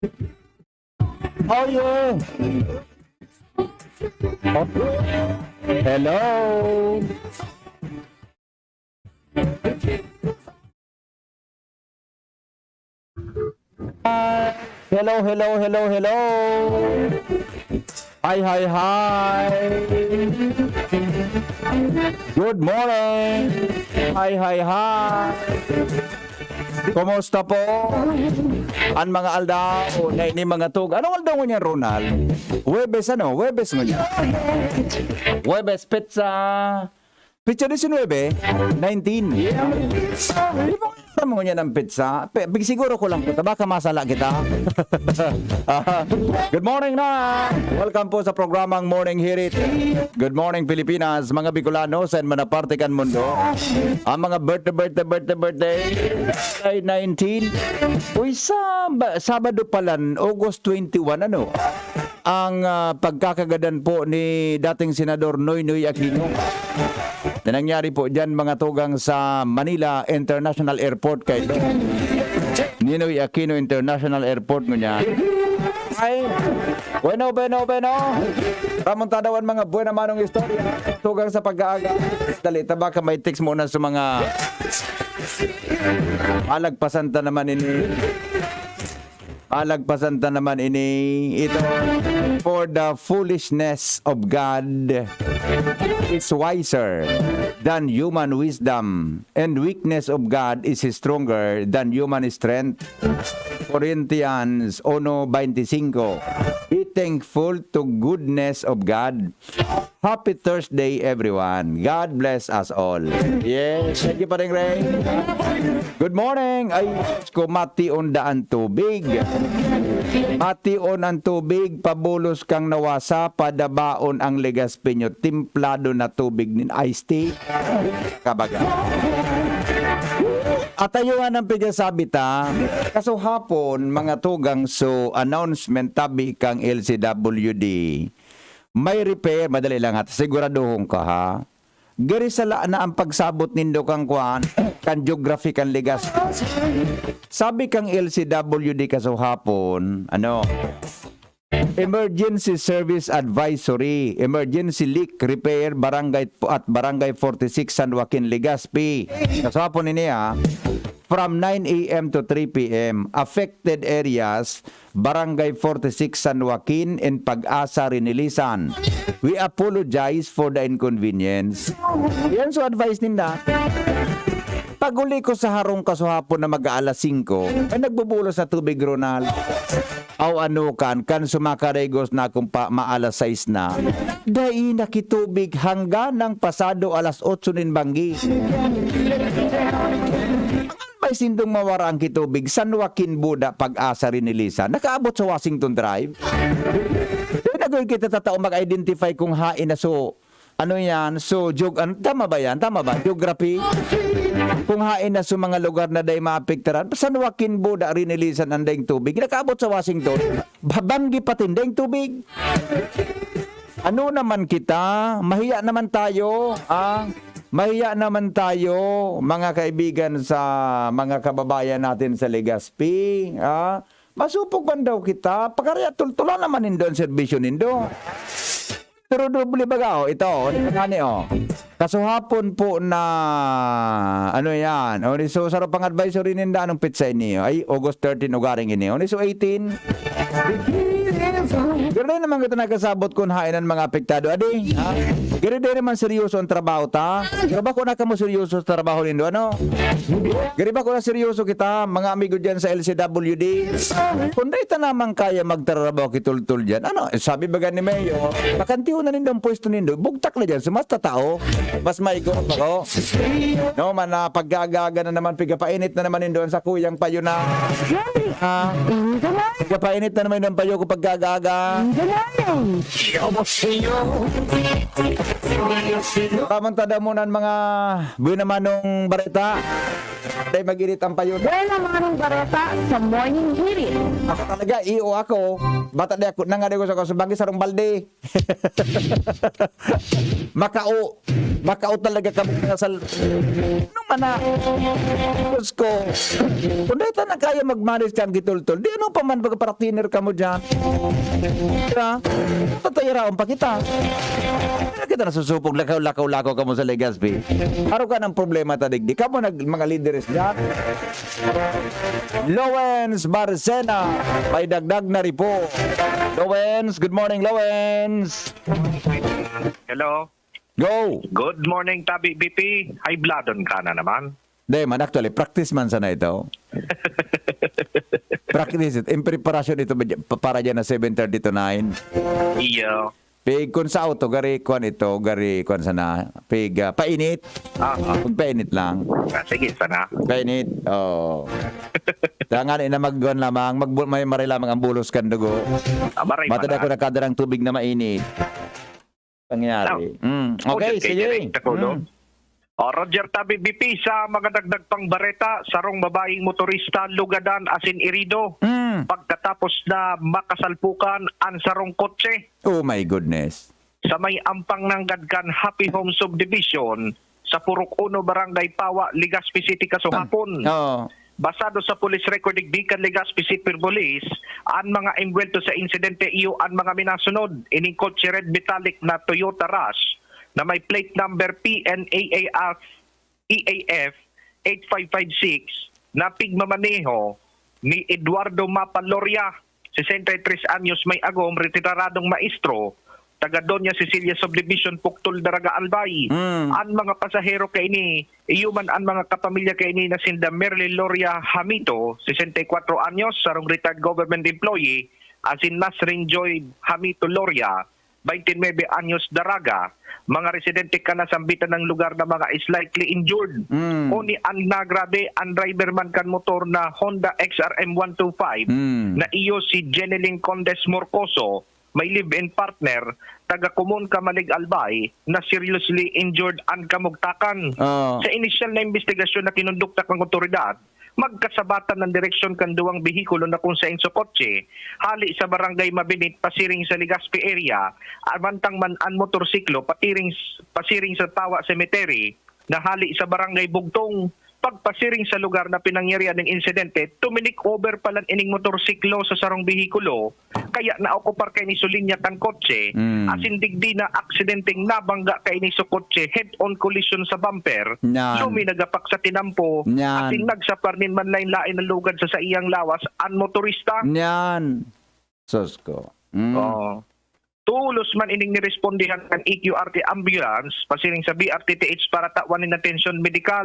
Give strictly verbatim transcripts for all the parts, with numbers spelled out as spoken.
Oh, yeah. Oh. Hello. Hello, hello, hello, hello. Hi, hi, hi. Good morning. Hi, hi, hi. Kumusta po an mga aldaw na ini, mga tug? Anong aldaw ngunyan, Ronald? Huwebes, ano? Huwebes ngunyan. Huwebes, petsa, petsa diecinuebe, nineteen. Di ba, alam mo ngunyan ang petsa? Pe-, pig-, siguro ko lang po, baka masala kita. Good morning na! Welcome po sa programang Morning Hirit. Good morning, Pilipinas, mga Bicolano, saan man na parte kan mundo. Ang mga birthday, birthday, birthday, birthday, ay nineteen. Uy, Sab-, Sabado palan, August twenty-one, ano? Ang, ah, pagkakagadan po ni dating Senador Noynoy Aquino na nangyari po dyan, mga tugang, sa Manila International Airport kay Ninoy Aquino International Airport ngunyan. Ay, bueno, bueno, bueno. Ramontada an mga buena manong istorya. Tugang sa pag-aaga. Dali, ta baka may text muna sa mga malagpasan ta naman ini. Malagpasan ta naman ini. Ito, "For the foolishness of God is wiser than human wisdom, and weakness of God is stronger than human strength." Corinthians uno veinticinco. Be thankful to goodness of God. Happy Thursday, everyone. God bless us all. Yes, thank you, Paring Ray. Good morning. Ay, Diyos ko, mation daa an tubig. Mation an tubig, pabulos kang nawasa, padabaon ang Legazpi nyo, timplado na tubig nin iced tea. Kabaga. At ayuhan ang pigasabi ta, kasuhapon, mga tugang, so announcement tabi kang L C W D. May repair, madali lang ha, siguraduhon ka ha. Gari sala na ang pagsabot nindo kan kuan, kan geography kan Legazpi. Sabi kang L C W D kasuhapon, ano, Emergency Service Advisory, emergency leak repair, barangay po at barangay forty-six San Joaquin, Legazpi. Kasuhapon ini ha, from nine A M to three P M. Affected areas, Barangay forty-six San Joaquin and Pag-asa, Rinilisan. We apologize for the inconvenience. Yan so advice ninda. Pag-uli ko sa harong kasuhapon na mag-aalas singko, ay nagbubulos na tubig, Ronald. Aw ano kan, kan sumakarigos na akong pa, maalas sais na, dai nakitubig hanggang nang pasado alas otso nin banggi. May sindong mawara ang kitubig, San Joaquin, Buda, Pag-asa, Rinilisan. Nakaabot sa Washington Drive. Dai na gud kita tatao mag-identify kung hain na so, ano yan? So, geog-, an-, tama ba yan? Tama ba? Geography? Kung hain na so mga lugar na dai maapektaran, San Joaquin, Buda, Rinilisan, an daing tubig. Nakaabot sa Washington. Ba-, banggi pati daing tubig. Ano naman kita? Mahiya naman tayo, ah. Mahiya naman tayo, mga kaibigan, sa mga kababayan natin sa Legazpi, ah. Masupog man daw kita. Pagkariya, tultulan naman nindo ang serbisyo nindo. Pero doble baga, oh, ito, oh, ano ni, oh. Kasuhapon po na, ano yan, oh, so, saro pang advisory ninda, anong petsa ini? Ay, August thirteen, ugaring ini. Oh, so, eighteen. Pero dai naman kita nagkasabot kung hain an mga apektado, adi. Ha? Pero dai naman seryoso ang trabaho ta. Pero ba kung na kamo seryoso sa trabaho nindo, ano? Gari ba kung na seryoso kita, mga amigo dyan sa L C W D? Kung dai ta naman kaya magtrabaho kitultol dyan, ano? Eh, sabi baga ni Mayor, pakantihon na nindo ang pwesto nindo. Bugtak na dyan, so mas tatao. Mas maigo ako. No, man, ah, pag-aagaga na naman, pigapainit na naman nindo sa kuyang payo na. Ah, pigapainit na naman nindo ang payo ko pag-aagaga. Tamang tanda mo ng mga buena manong bareta. Dahil mag-init ang payo. Buena manong bareta sa morning hirit. Ako talaga, iyo ako. Bata di ako, nangadi ko sa kasubagi, sarong balde. Makao. Makao talaga kami sa sal-, ano man na. Diyos ko. Kung dahil na kaya mag-manage kang gitultol, di ano pa man, magparatiner ka mo dyan. Diba? Tatayaraon pa kita. Kaya kita nasusupog, lakaw-lakaw-lakaw ka mo sa Legazpi. Araw ka ng problema, tadigdi. Kamo nag, mga lideres dyan. Lowens Barcena, may dagdag na report. Lowens, good morning, Lowens. Hello. Go! Good morning, Tabi B P. High bloodon ka na naman. Di man, actually, practice man sana ito. Practice it. In preparation ito ba dyan- pa- para dyan na seven thirty to nine. Iyo. Pig kun sa auto, gari kwan ito, gari kwan sana. Pig, ah, painit. Ah, ah. Pagpainit lang. Ah, sige, sana. Painit. Oh. Tangan ina magguan lamang, magbul may mari lamang ang bulos kan dugo. Ah, maray Matada man, ko ah. Nakadarang tubig na mainit. Pangyari. Mm. Okay, Audio kay sige. Direk Takulo. Mm. O, Roger, Tabi B P, sa mga dagdag pang bareta, sarong babaeng motorista lugadan asin irido Mm. pagkatapos na makasalpukan an sarong kotse. Oh my goodness. Sa may ampang nanggad kan Happy Home Subdivision sa Purok Uno, Barangay Pawa, Legazpi City, kasuhapon. Oo. Basado sa police record digdi kan Legazpi City Police, an mga embwelto sa insidente iyo an mga minasunod: ining kotse red metallic na Toyota Rush na may plate number P N A A F E A F eight five five six na pigmamaneho ni Eduardo Mapa Loria, sesenta y tres anyos, may agom, retiradong maestro, taga Doña Cecilia Subdivision, Poctol, Daraga, Albay. Mm. An mga pasahero kaini, iyo man an mga kapamilya kaini na sinda Merly Loria Hamito, sesenta y kwatro anyos, sarong retired government employee, asin Nasrin Joy Hamito Loria, baynte nuebe anyos, Daraga, mga residente kan nasambitan na lugar na mga slightly injured. Mm. Oni an nagrabe, an driver man kan motor na Honda X R M one two five Mm. na iyo si Jeneline Condes Morcoso, may live-in partner, taga Komon Camalig, Albay, na seriously injured an kamugtakan. Oo. Sa inisyal na imbestigasyon na kinondukta kan otoridad, magkasabatan an direksyon kan duwang behikulo na kun saen sa kotse, hali sa Barangay Mabinit, pasiring sa Legazpi area, amantang man an motorsiklo patiring s-, pasiring sa Pawa Cemetery, na hali sa Barangay Bugtong, pagpasiring sa lugar na pinangyarihan nin insidente, tuminik over palan ining motorsiklo sa sarong behikulo, kaya naokupar kaini so linya kan kotse, Mm. asin digdi na aksidenteng nabangga kaini so kotse, head-on collision sa bumper, Nyan. lumi nagapak sa tinampo, Nyan. asin nagsapar nin manlaen-laen na lugad sa saiyang lawas an motorista. Nyan. Sus ko. Mm. Oo. Tolos man ining nirespondihan kan E Q R T ambulance pasiring sa B R T T H para tawan nin atensyon medikal.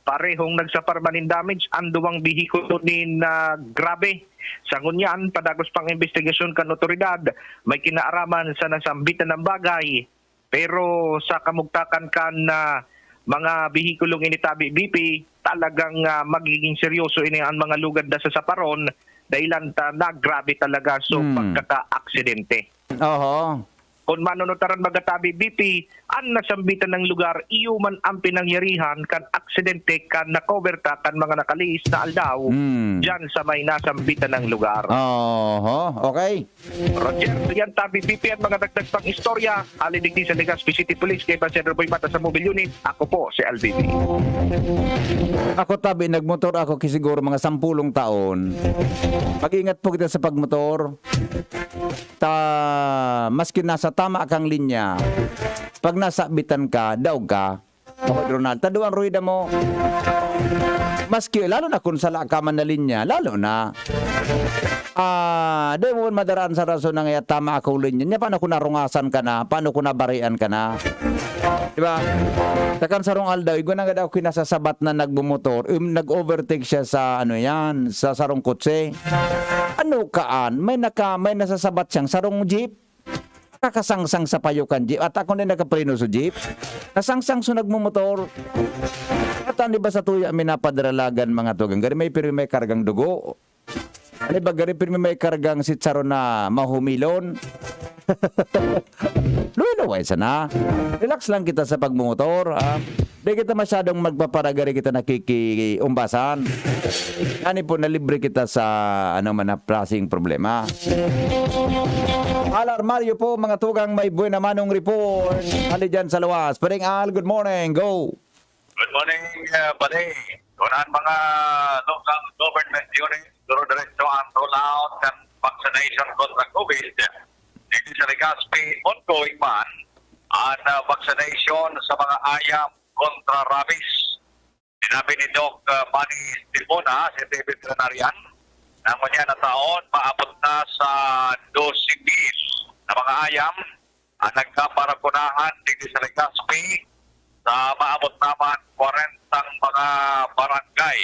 Parehong nagsapar man nin damage an duwang behikulo nin, ah, grabe. Sa ngunyan, padagos pang imbestigasyon kan otoridad, may kinaaraman sa nasambitan na bagay. Pero sa kamugtakan kan, ah, mga behikulong ini, Tabi B P, talagang, ah, magiging seryoso ini an mga lugad na sasaparon, dahilan ta nagrabe talaga so Hmm. pagkaka-aksidente. Oho. Kun manunutaran, mga Tabi B P, an nasambitan na lugar, iyo man an pinangyarihan kan aksidente kan nakoberta kan mga nakalihis na aldaw Hmm. diyan sa may nasambitan na lugar. Oho. Okay. Roger, yan, Tabi B P, an mga dagdag pang istorya. Hali digdi sa Legazpi City Police, kay Sir Roboy Mata sa Mobile Unit. Ako po si L B B. Ako, Tabi, nagmotor ako ki siguro mga sampulong taon. Mag-ingat po kita sa pagmotor. Ta, maski nasa tama kang linya, pag nasabitan ka, daog ka. Kapag Ronald, taduan ruwida mo. Maski, lalo na kung sala ka man na linya, lalo na. Ah, di mo madaraan sa rason na nga tama akong linya. Nya, paano kung narungasan ka na? Paano kung nabarian ka na? Di ba? Takan sarong aldaw, igwa na nga daw kinasasabat na nagbumotor, um, nag-overtake siya sa, ano yan, sa sarong kotse. Ano kaan? May naka, may nasasabat siyang sarong jeep. Kakasangsang sa payo kan jeep. At ako na nakapreno sa jeep. Nasangsang sa nagmumotor. At ano ba sa tuya, minapadralagan, mga tugang? Gari may pirmi may kargang dugo. Ano ba, gari pirmi may kargang sitsaro na mahumilon? Luway-luway sana. Relax lang kita sa pagmumotor, ah. Di kita masyadong magpaparagari kita nakikiumbasan. Ani po, nalibre kita sa ano man na klaseng problema. Al Armario po, mga tugang, may buena manong report. Hali dyan sa luwas. Paring Al, good morning. Go. Good morning, uh, pare. Kunan mga local government units, duro-diretso ang rollout kan vaccination kontra COVID. Dito sa Legazpi, ongoing man ang, uh, vaccination sa mga ayam kontra rabies. Sinabi ni Doc, uh, Manny Estimona, si veterinarian, na ngunyan na taon, maabot na sa dose mil na mga ayam ang nagkaparakunahan dito sa Legazpi sa maabot naman kwarentang mga barangay.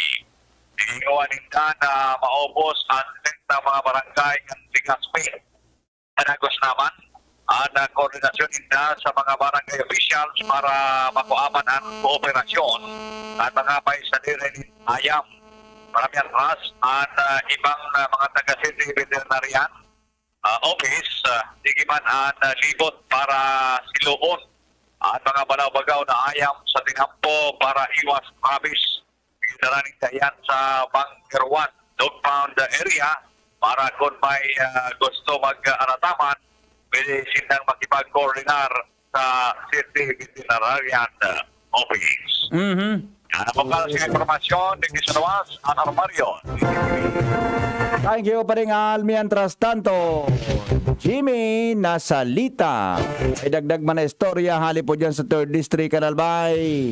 Giningoan ninda na maubos ang trenta mga barangay ng Legazpi. Panagos naman ang, ah, koordinasyon ninda sa mga barangay officials para makuaman ang kooperasyon at mga paisadiri nin ayam. Marami ang ras ang, ah, ibang, ah, mga taga-city veterinarian ah, office, ah, sige man an, ah, libot para siloon an mga balaw-bagaw na ayam sa tinampo para iwas rabies. Ginaraning kaiyan sa Bunker One, dog pound area, para kun may, ah, gusto mag-, ah, arataman, pwede sindang makipag-koordinar sa City Veterinarian Office. Mhm. Yan ang mga impormasyon digdi sa luwas, Anor Mario. Thank you, Paring Al. Mientras tanto, Jimmy Nasalita. May dagdag man na istorya, hali po dyan sa Third District, Kanalbay.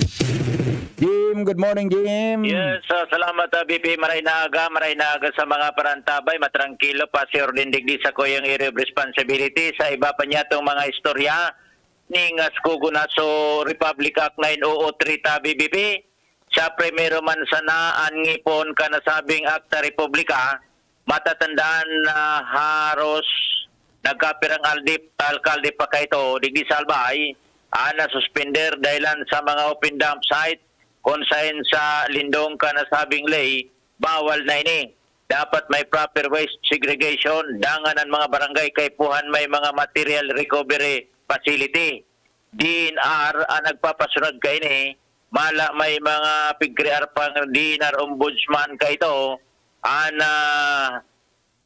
Jim, good morning, Jim. Yes, ah, salamat, ah, B P. Maray na aga, maray na aga sa mga parantabay. Matrangkilo pa si Ordin digdi sa kuyang area of responsibility. Sa iba pa niya itong mga istorya, ning, ah, Scogonazo Republic Act nine oh oh three ta, B B P. Sa primero man sana an ngipon kan nasabing Akta Republika, matatandaan na haros nagkapirang aldip-, alkalde pa kaito digdi sa Albay, an nasuspender dahilan sa mga open dump site, kun saen sa lindong kan nasabing ley, bawal na ini. Dapat may proper waste segregation, dangan an mga barangay kaipuhan may mga material recovery facility. D N R ang nagpapasunod kaini, mala may mga pigkrear pang D N R ombudsman kaito, an, ah,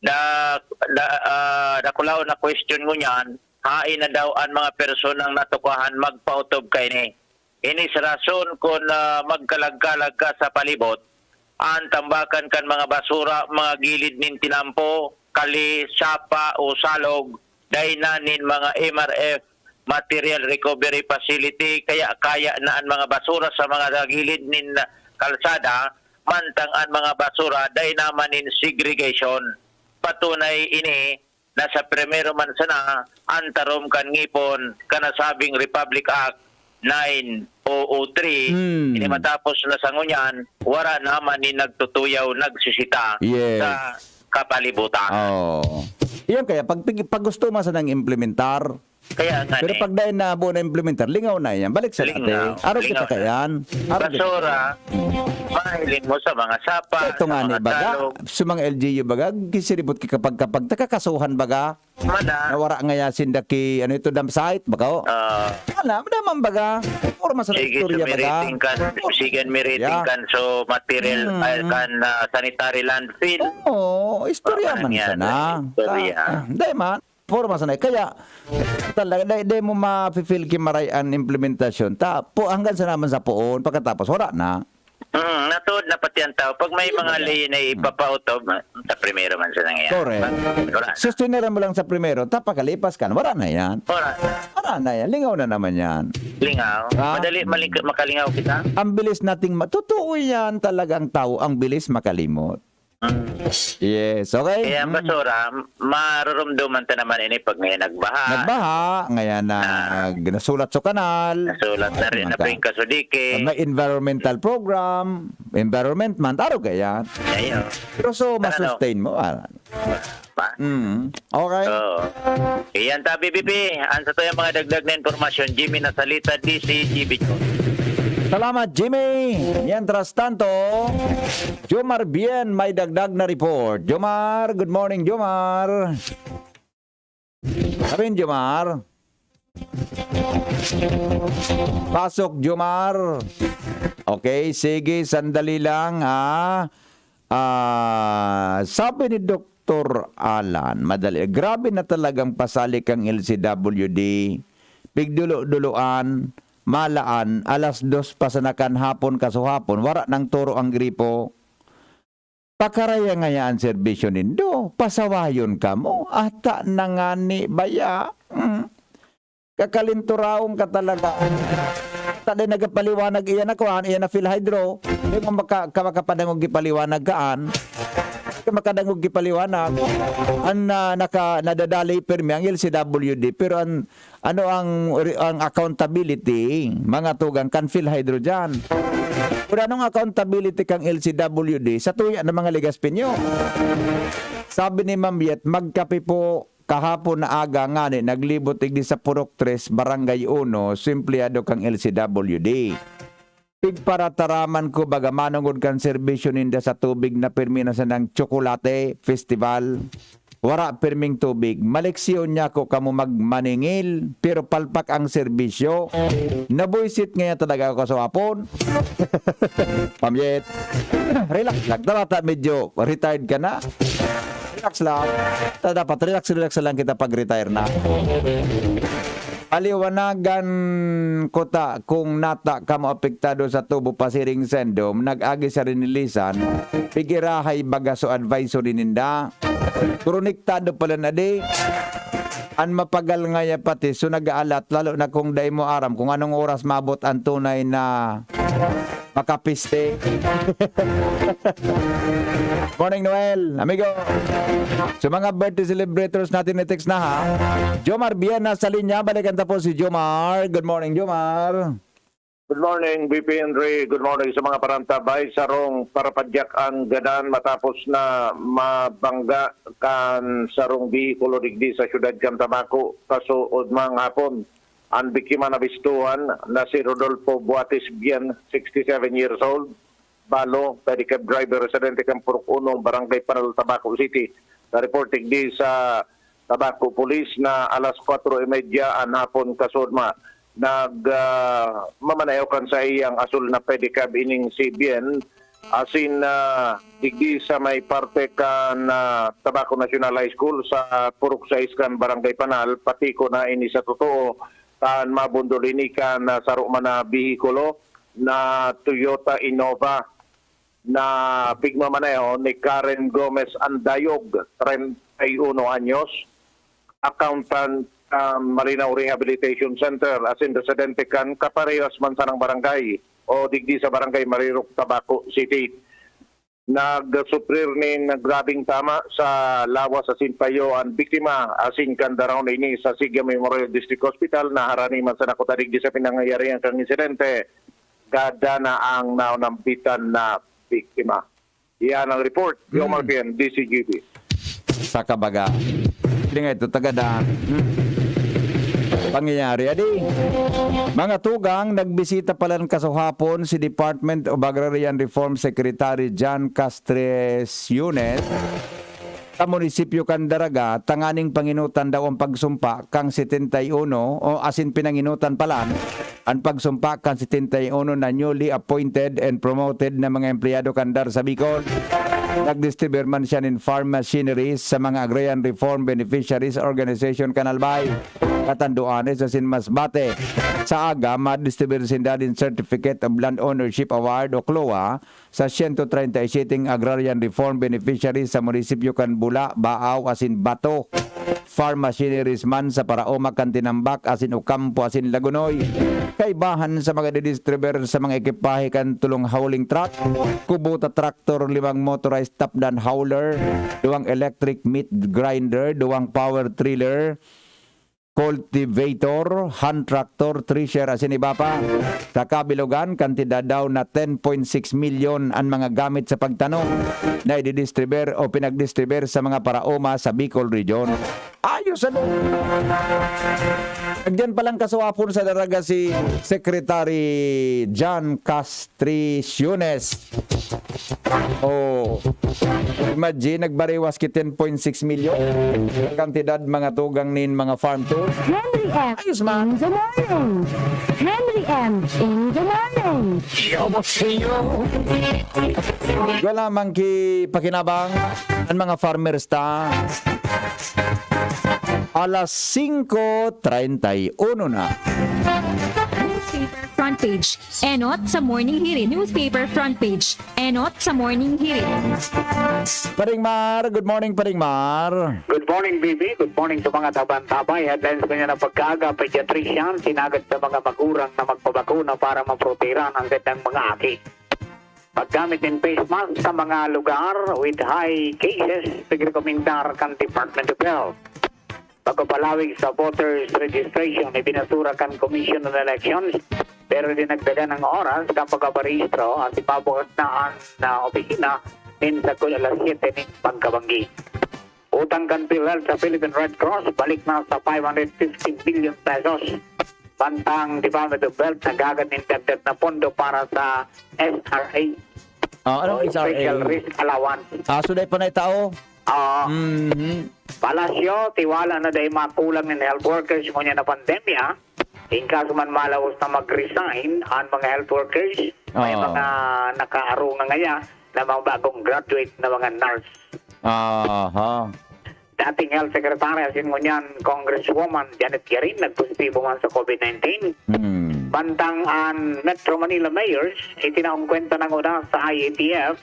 da-, da-, ah, dakulaon na question ngunyan, haen na daw an mga personang natukahan magpaotob kaini. Ini sa rason kun, ah, magkalag-kalag ka sa palibot, an tambakan kan mga basura, mga gilid nin tinampo, kali, sapa o salog, dai na nin mga M R F, material recovery facility, kaya kaya na an mga basura sa mga gilid nin kalsada, mantang an mga basura dai naman nin segregation. Patunay ini, na sa primero man sana an tarom kan ngipon kan nasabing Republic Act nine oh oh three, Hmm. ini matapos na sa ngunyan, wara naman ni nagtutuyaw, nagsisita Yes. sa kapalibutan. Oo. Iyan kaya, pag, pag gusto man sanang implementar, Kaya nga pero ni. pag dahil na buo na implementar, lingaw na yan. Balik sa dati. Lingaw. Araw kita Lingaw na. kayan. Araw kita Basura, Hmm. mahiling mo sa mga sapa, Ito sa nga mga ni baga, salog. sa mga L G U baga, gisiribot ki kapag, kapag takakasuhan baga, Mana. Nawara ngaya sinda ki, ano ito, dump site, baga, oh. Ah. Wala, wala man baga. Forma sa Sige, istorya baga. sumiriting kan, Forma sige, miriting istorya. kan, so material, Hmm. ay, kan, ah, sanitary landfill. Oo, istorya Forma man yan, sana. istorya. Ah, ah, hindi man. Forma sana. Kaya, talaga, di, di mo ma-feel ki maray an implementasyon. Ta, po, hanggang sa naman sa poon, pagkatapos, wala na. Mm, natuod na pati ang tao. Pag may Yun mga na. ley na Mm. ipapaotob, sa primero man sa nangyayari. Correct. Wala na. Sustineran mo lang sa primero, tapakalipas ka na. Wala na yan. Wala na. Wala na yan. Lingaw na naman yan. Lingaw. Ha? Madali mali-, makalingaw kita. Ang bilis nating ma-, totoo yan talagang tao, ang bilis makalimot. Mm. Yes, okay. Kaya ang Mm. basura, marurumduman ta naman ini pag may nagbaha. Nagbaha, ngayon na Ah. nasulat sa kanal. Nasulat na rin, Mga na rin ka- kasudiki. May environmental program, environment month, araw kaya. Ayo. Pero so, Ano? masustain mo, ah. Pa? Mm. Okay. Oo. Iyan ta, B B P. Ang sa tuyang mga dagdag na impormasyon, Jimmy Nasalita, D C G B. Salamat, Jimmy. Mientras tanto, Jomar Bien may dagdag na report. Jomar, good morning, Jomar. Sabihin, Jomar. Pasok, Jomar. Okay, sige, sandali lang, ha. Ah, sabi ni Doktor Alan, madali, grabe na talagang pasalik ang L C W D. Pigdulo-duloan, malaan, alas dos pa sana kan hapon, kasuhapon, wara nang turo ang gripo. Pakaraya ngaya an serbisyo nindo, pasawayon kamo, ata na ngani baya. Hmm. Kakalinturaon ka talaga. Ata dai nagapaliwanag iyan na kuan, iyan na PhilHydro. Di mo maka-, ka makapadangog gipaliwanag kaan. Ka makadangog gipaliwanag. An, ah, naka-, nadadali pirmi ang L C W D, pero an, ano ang re-, ang accountability, mga tugang, kan PhilHydro diyan? Pero anong accountability kang L C W D sa tuya ng mga Legazpino? Sabi ni Ma'am Yet, magkape po kahapon na aga ngani naglibot digdi sa Purok tres, Barangay uno, sa empleyado kang L C W D. Pigparataraman ko baga manongod kan serbisyo ninda sa tubig na pirmi na sanang tsokolate festival. Wara pirming tubig. Maleksyon niya ko kamo magmaningil, pero palpak ang serbisyo. Nabuisit ngaya talaga ako kasuhapon. Pamyet. Relax lang. Tama ta, medyo retired ka na. Relax lang. Ta-, dapat relax, relax lang kita pag retire na. Paliwanagan ko ta kung nata kamo apektado sa tubo pasiring sendom, nag-agi sa rinilisan, pigirahay baga so advisory ninda. Konektado pala na di. An mapagal ngaya pati so nag-aalat, lalo na kung dai mo aram kung anong oras maabot ang tunay na makapiste. Morning, Noel, amigo. Sa mga birthday celebrators natin, i-text na, ha. Jomar Bien nasa linya. Balikan ta po si Jomar. Good morning, Jomar. Good morning, B P Henry. Good morning sa mga parantabay. Sarong parapadyak ang gadan matapos na mabangga kan sarong behikulo digdi sa siyudad kan Tabaco, kasuodmang hapon. An biktima na bistuhan na si Rodolfo Buatis Bien, sixty-seven years old, balo, pedicab driver, residente kan Purok Unong, Barangay Panal, Tabaco City. Na-report digdi sa Tabaco Police na alas kwatro y media an hapon kasuodma, nag, ah, mamanayaw kan saiyang asul na pedicab ining si Bien, asin, ah, digdi sa may parte kan, ah, Tabaco National High School sa Purok sais kan Barangay Panal, patiko na ini sa totoo, kan mabundol ini kan, ah, saro man na behikulo na Toyota Innova na pigmamaneho ni Karen Gomez Andayog, treinta y uno anyos, accountant sa Malinao Rehabilitation Center, asin residente kan kaparehas man sanang barangay o digdi sa Barangay Marirok, Tabaco City. Nagsuprir nin grabeng tama sa lawas asin payo an biktima, asin kan daraw na ini sa Siga Memorial District Hospital, naharani man sana kuta digdi sa pinangyarihan kan insidente. Gada na ang naunambitan na biktima. Yan ang report, Jomar Bien, D C G B. Sa kabaga. Hindi nga ito, tagadan. Hmm. Pangyayari, adi. Mga tugang, nagbisita palan kasuhapon si Department of Agrarian Reform Secretary John Castres Yunes sa munisipyo kan Daraga, tanganing panginutan daw ang pagsumpa kang setenta y uno, o asin pinanginutan palan, an pagsumpa kan setenta y uno na newly appointed and promoted na mga empleyado kan DAR sa Bicol. Nagdistribuir man siya nin farm machineries sa mga Agrarian Reform Beneficiaries Organization kan Albay, Catanduanes asin Masbate. Sa aga, madistribuir sinda nin Certificate of Land Ownership Award o CLOA sa siyento treinta y siyete Agrarian Reform Beneficiaries sa munisipyo kan Bula, Baaw asin Bato. Farm machineries man sa paraoma kan Tinambac asin Ocampo asin Lagonoy. Kaibahan sa mga didistribuir sa mga ekipahe kan tolong hauling truck, kubota tractor, limang motorized top-down hauler, duwang electric meat grinder, duwang power trailer, cultivator, hand tractor, thresher, asin iba pa. Sa kabilogan, kantidad daw na ten point six milyon an mga gamit sa pagtanom na ididistribuir o pinagdistribuir sa mga paraoma sa Bicol Region. Ayos, ano? Diyan palang kasuwapon sa Daraga si Secretary John Castriciones. Oh. Imagine, nagbariwas ki ten point six milyon kantidad mga tugang nin mga farm tools. Henry M. Ayos man. In the morning. Henry M. In the morning. Wala man ki pakinabang ang mga farmers ta. Alas singko treinta y uno na. Newspaper front page. Enot sa Morning Hirit. Newspaper front page. Enot sa Morning Hirit. Paring Mar, good morning, Paring Mar. Good morning, B B. Good morning sa mga tabang-tabay. Headlines ko niya ng pagkaaga, pediatrician, sinagad sa mga magurang na magpabakuna para maprotehiran ang kanilang mga aki. Paggamit ng face mask sa mga lugar with high cases, pigrekomendar kan Department of Health. Pagpapalawig sa voters registration, ibinasura kan Commission on Elections, pero dinagdagan ng oras kan pagpaparehistro at ipabukas na an na opisina nin sagkod alas siyete nin pagkabanggi. Utang kan PhilHealth sa Philippine Red Cross, balik na sa five hundred fifty billion pesos. Bantang Department of Health, naghagad nin dagdag na pondo para sa S R A Ah, anong o S R A? Special Risk Allowance. Ah, so dai pa naitao? Oo. Mhm. Palasyo, tiwala na dai makulang nin health workers ngunyan na pandemya. In kaso man malawos na mag-resign ang mga health workers, may Oo. mga nakaarunga ngaya na mga bagong graduate na mga nurse. Aha. Dating health secretary, asin ngunyan Congresswoman Janet Garin, nagpositibo man sa COVID nineteen. Hmm. Bantang an Metro Manila mayors, itinaong kwenta nanguna sa I A T F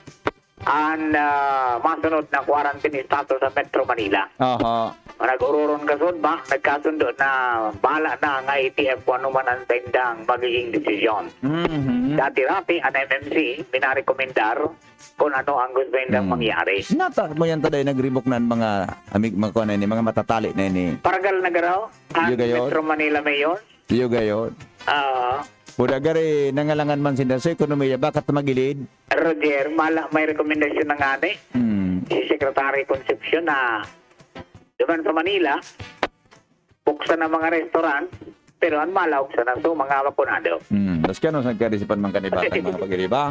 an, ah, masunod na quarantine status sa Metro Manila. Aha. Nag-ururon kasud ba, nagkasundo na bahala na ang I A T F kung ano man ang saindang magiging desisyon. Mhm. Dati-dati, an M M C, minarekomendar kung ano ang gusto nindang Hmm. mangyari. Nata mo yan, taday, nag-revoke na ang mga amig-, mga kuwan na ini, mga matatali na ini. Paragal na garo, ang Iyo gayon. Metro Manila Mayor. Iyo gayon. Ah. Buda gari, nangalangan man sinda sa ekonomiya, bakat magilid? Roger, mala, may rekomendasyon na nga ni Hmm. si Secretary Concepcion na duman sa Manila, buksan ang mga restaurant, pero ang malaog sana so mga bakunado. Hmm, tas kano sa karisipan man kanibatang mga pag-iriba?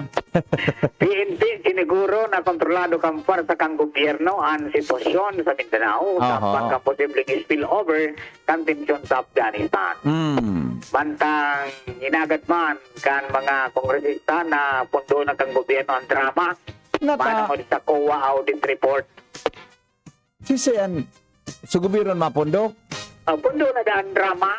P N P, siniguro na kontrolado kan pwersa kan gobyerno ang sitwasyon sa Mindanao, Aha. sa pagkaposibleng spillover kan tensyon sa Afghanistan. Hmm. Bantang inagad man kan mga kongresista na pundo na kan gobyerno ang drama, Nata- manungod sa COA audit report. Sisi an, sa gobyerno mapondo? Ah, pundo na daan drama.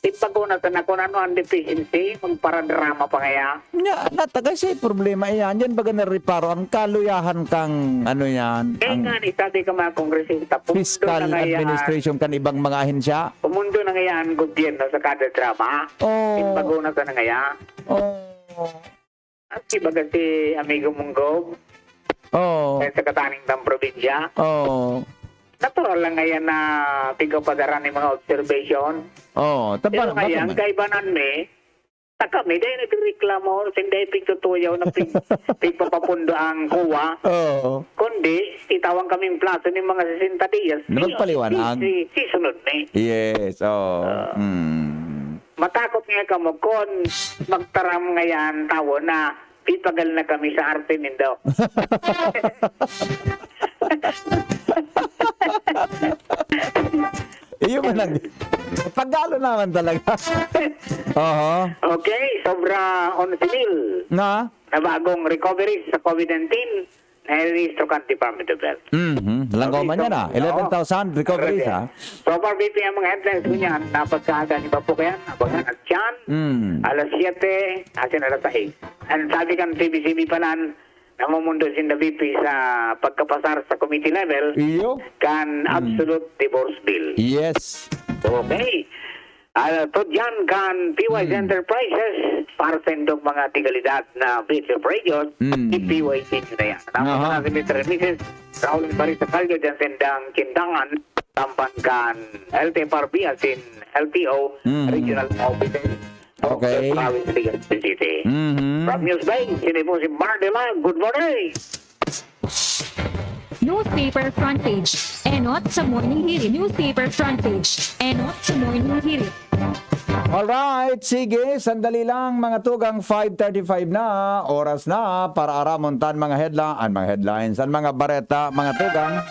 Ipaguna ta na kung ano ang deficiency, magparadrama pa kaya. Nya, natagay sa problema iyan. Yan baga nareparo ang kaluyahan kang, ano yan, Kaya ang nga ni, sabi ka mga kongresista, pundo fiscal na kaya, administration kan ibang mga ahensya. Pumundo na kaya ang gobyerno sa kada drama. Oh. Ipaguna ta na kaya. Oh. At si baga si amigo mong Gob, Oo. eh, sa kataning tang probinsya, Oo. natural lang ngayon na pigpapadara ni mga observation. Oo. Pero Tapa-, ngayon, baka man. Kaibanan mi, ta kami, dahil nagreklamo, hindi pigtutuyaw na pig-, pigpapapundo ang kuwa. Oo. Kundi, itawan kaming plaso ni mga sesenta dias. Na magpaliwanag. Si, si, si sunod ni. Yes, oo. Ah. Mm. Matakot nga kamo kun magtaram ngayan tawo na pipagal na kami sa arte nindo. Iyo man ang pagalo naman talaga. Oho. Okay, sobra onse mil Na? na bagong recoveries sa COVID nineteen. Nahirehistro kan Department of Health. Mhm. Langgaw man yan, ah. Oo. Eleven thousand recoveries, Correct. ah. So far, B P, ang mga headlines ko niyan, napagkaaga ni Bapo Kayan, Abangan at Chan, Mm. alas siyete, asin alas sais. Ang sabi kan T V C B palan, namumundo sinda B P sa pagkapasar sa committee level, Iyo. kan Mm. absolute divorce bill. Yes. Okay. Ah, to diyan kan P Y C Hmm. Enterprises, para sa indong mga tigalidad na B H F Radios, Hmm. i-P Y C nyo na yan. Tapos Aha. na si Mister and Missus Raul Barista Callo diyan sa indang kindangan, tampan kan L T F R B asin L T O Hmm. Regional Offices of Okay. the Province, Legazpi City. Mhm. From News Bay, sini po si Mar de la. Good morning! Newspaper front page. Enot sa Morning Hirit. Newspaper front page. Enot sa Morning Hirit. Alright, sige, sandali lang, mga tugang, five thirty-five na, oras na para aramon tan mga headla-, an mga headlines, an mga bareta, mga tugang.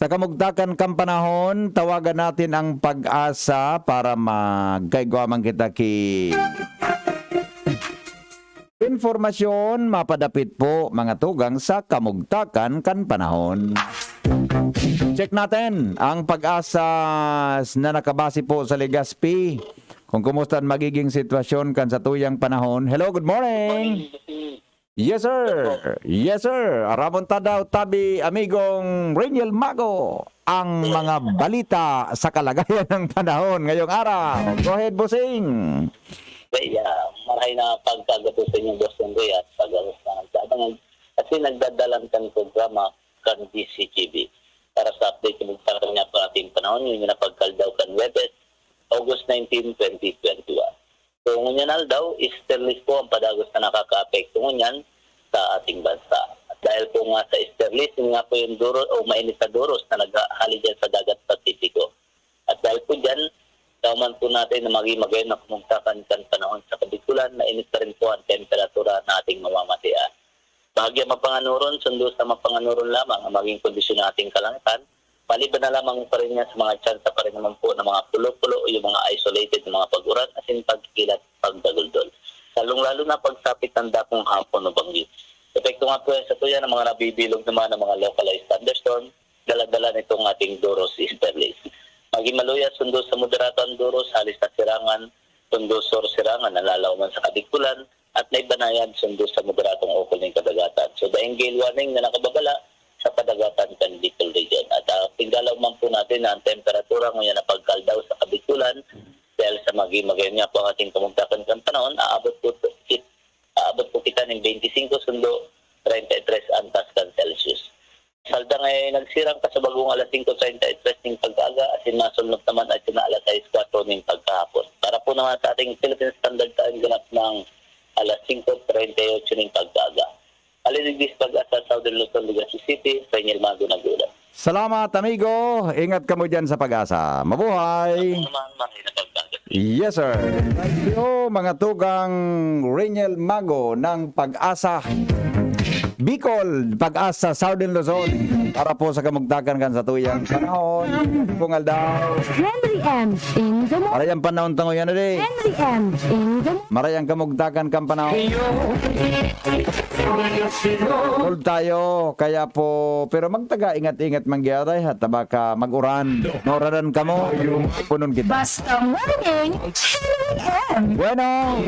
Sa kamugtakan kan panahon, tawagan natin ang PAGASA para magkaigwa man kita ki informasyon, mapadapit po, mga tugang, sa kamugtakan kan panahon. Check natin ang PAGASA na nakabase po sa Legazpi. Kung kumusta ang magiging sitwasyon kan satuyang panahon. Hello, good morning. Yes, sir. Yes, sir. Aramon ta daw, tabi, amigong Reniel Mago, ang mga balita sa kalagayan ng panahon ngayong araw. Go ahead, bossing. Kaya, maray na pagkagatos sa inyong Boss Henry at pagkagatos na nagsabangan kasi nagdadalan kan programa kan D C G B. Para sa update, kumugtakan niya po ating panahon, yun yung napagkaldaw kan Webes, August nineteen, twenty twenty-one. So, ngunyan aldaw, easterlies po ang padagos na nakakaapekto ngunyan sa ating bansa. At dahil po nga sa easterlies, yun nga po yung duro o mainit na duros na naghahali dyan sa dagat Pasipiko. At dahil po dyan, dauman po natin na maging magayon na kumugtakan kan panahon sa Kabikulan, mainit pa rin po ang temperatura na ating mamamatian. Bahagya mapanganuron, sundo sa mapanganuron lamang ang maging kondisyon ng ating kalangitan, maliban na lamang pa rin yan sa mga tsansa pa rin naman po ng mga pulo-pulo o yung mga isolated na mga pag-uran asin pagkilat, pagdaguldol. Lalong-lalo na pagsapit ng dakong hapon o bagyo. Epekto nga po yan sa tuya ng mga nabibilog naman ng mga localized thunderstorm, dala-dala nitong ating duros easterlies. Maging maluya, sundo sa moderado ang duros, halis na sirangan, sundo sur sirangan, nalalaw man sa Kabikulan, at may banayad, sundo sa moderadong ukol nin kadagatan. So, daing gale warning na nakababala sa kadagatan kan Bicol Region. At uh, pinggalaw man po natin na ang temperatura ngayon na pagkaldaw sa Kabikulan, dahil sa maging magayon nga po ang ating kamugtakan kan panahon, aabot po, kit, aabot po kita ng twenty-five sundo, treinta y tres antas kan Celsius. Saldang ay nagsirang kasabagong alas singko treinta y tres ning pagkaaga, asin masulnop naman ay sina alas sais kwatro ning pagkahapon. Para po naman sa ating Philippine Standard Time, ganap ng alas singko treinta y ocho ning pagkaaga. Aliligis Pag-asa, Southern Luzon, Legazpi City, Reniel Mago nag-uulat. Salamat, amigo. Ingat kamo dyan sa Pag-asa. Mabuhay! Naman, mga inapagkaaga. Yes, sir. Thank you, mga tugang Reniel Mago ng Pag-asa Bicol, Pag-asa Southern Luzon. Para po sa kamugtakan kan satuyang panahon. Kung aldaw. Henry M. in the morning. Maray ang panahon tango yan, ade. Henry M. in the morning. Maray ang kamugtakan kan panahon. Cold tayo, kaya po, pero magtaga ingat-ingat manggiyaray ha, tabaka mag-uran. Mauranan kamo, punon kita. Basta morning, Henry M. Bueno,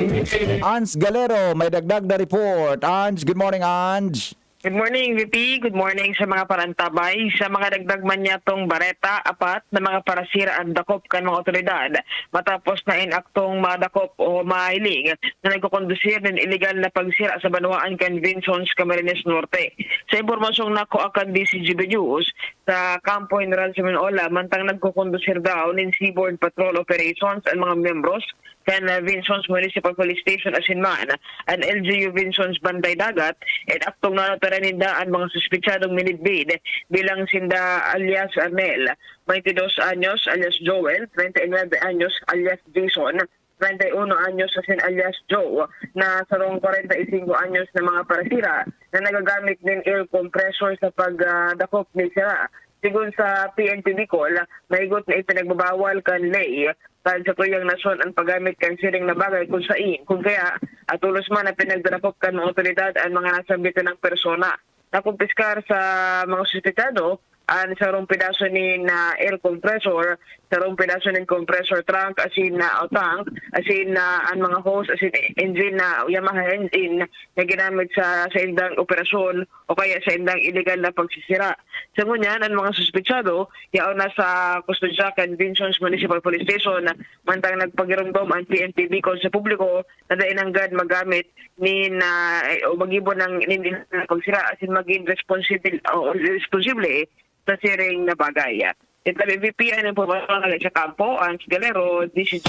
Ans Galero, may dagdag na report. Ans, good morning, Ans. Good morning, V P. Good morning sa mga parantabay. Sa mga dagdag man niyatong bareta, apat na mga parasira ang dakop kan mga otoridad matapos na inaktong madakop o mahiling na nagkukondusir nin iligal na pagsira sa banwaan kan Vinzons, Camarines Norte. Sa impormasyong nakuha kan D C G B News, sa Kampo General Simon Ola, mantang nagkukondusir daw nin seaborne patrol operations ang mga miyembros kan ah, Vinzons Municipal Police Station asin man an L G U Vinzons Banday Dagat, inaktong nanotaran ninda an mga suspitsadong minidbid bilang sinda alias Arnel, twenty dos anyos, alias Joel, treinta y nueve anyos, alias Jason, treinta y uno anyos asin alias Joe, na sarong kwarenta y singko anyos na mga parasira na nagagamit nin air compressor sa pagdakop nin sira. Sigon sa P N P Bicol, mahigot na ipinagbabawal kan ley kan satuyang nasyon an paggamit kan siring na bagay kun sain, kun kaya, atolos man na pinagdarakop kan mga otoridad an mga nasambit na persona. Nakumpiskar sa mga suspetsado an sarong pedaso nin ah, air compressor, sarong pedaso nin compressor trunk, asin na tank, asin na an mga hose, asin engine na Yamaha engine na ginamit sa saindang operasyon o kaya saindang iligal na pagsisira. Sa ngunyan, an mga suspetsado yaon na sa kustodya kan Vinzons Municipal Police Station, mantang nagpagiromdom an P N P Bicol sa publiko na dai nanggad magamit nin ah, o magibo ng nin nin pagsira asin magin responsible o responsible sa siring na bagay. Ito ang V P, ang impormasyon na sa kampo, ang Galero, D C G.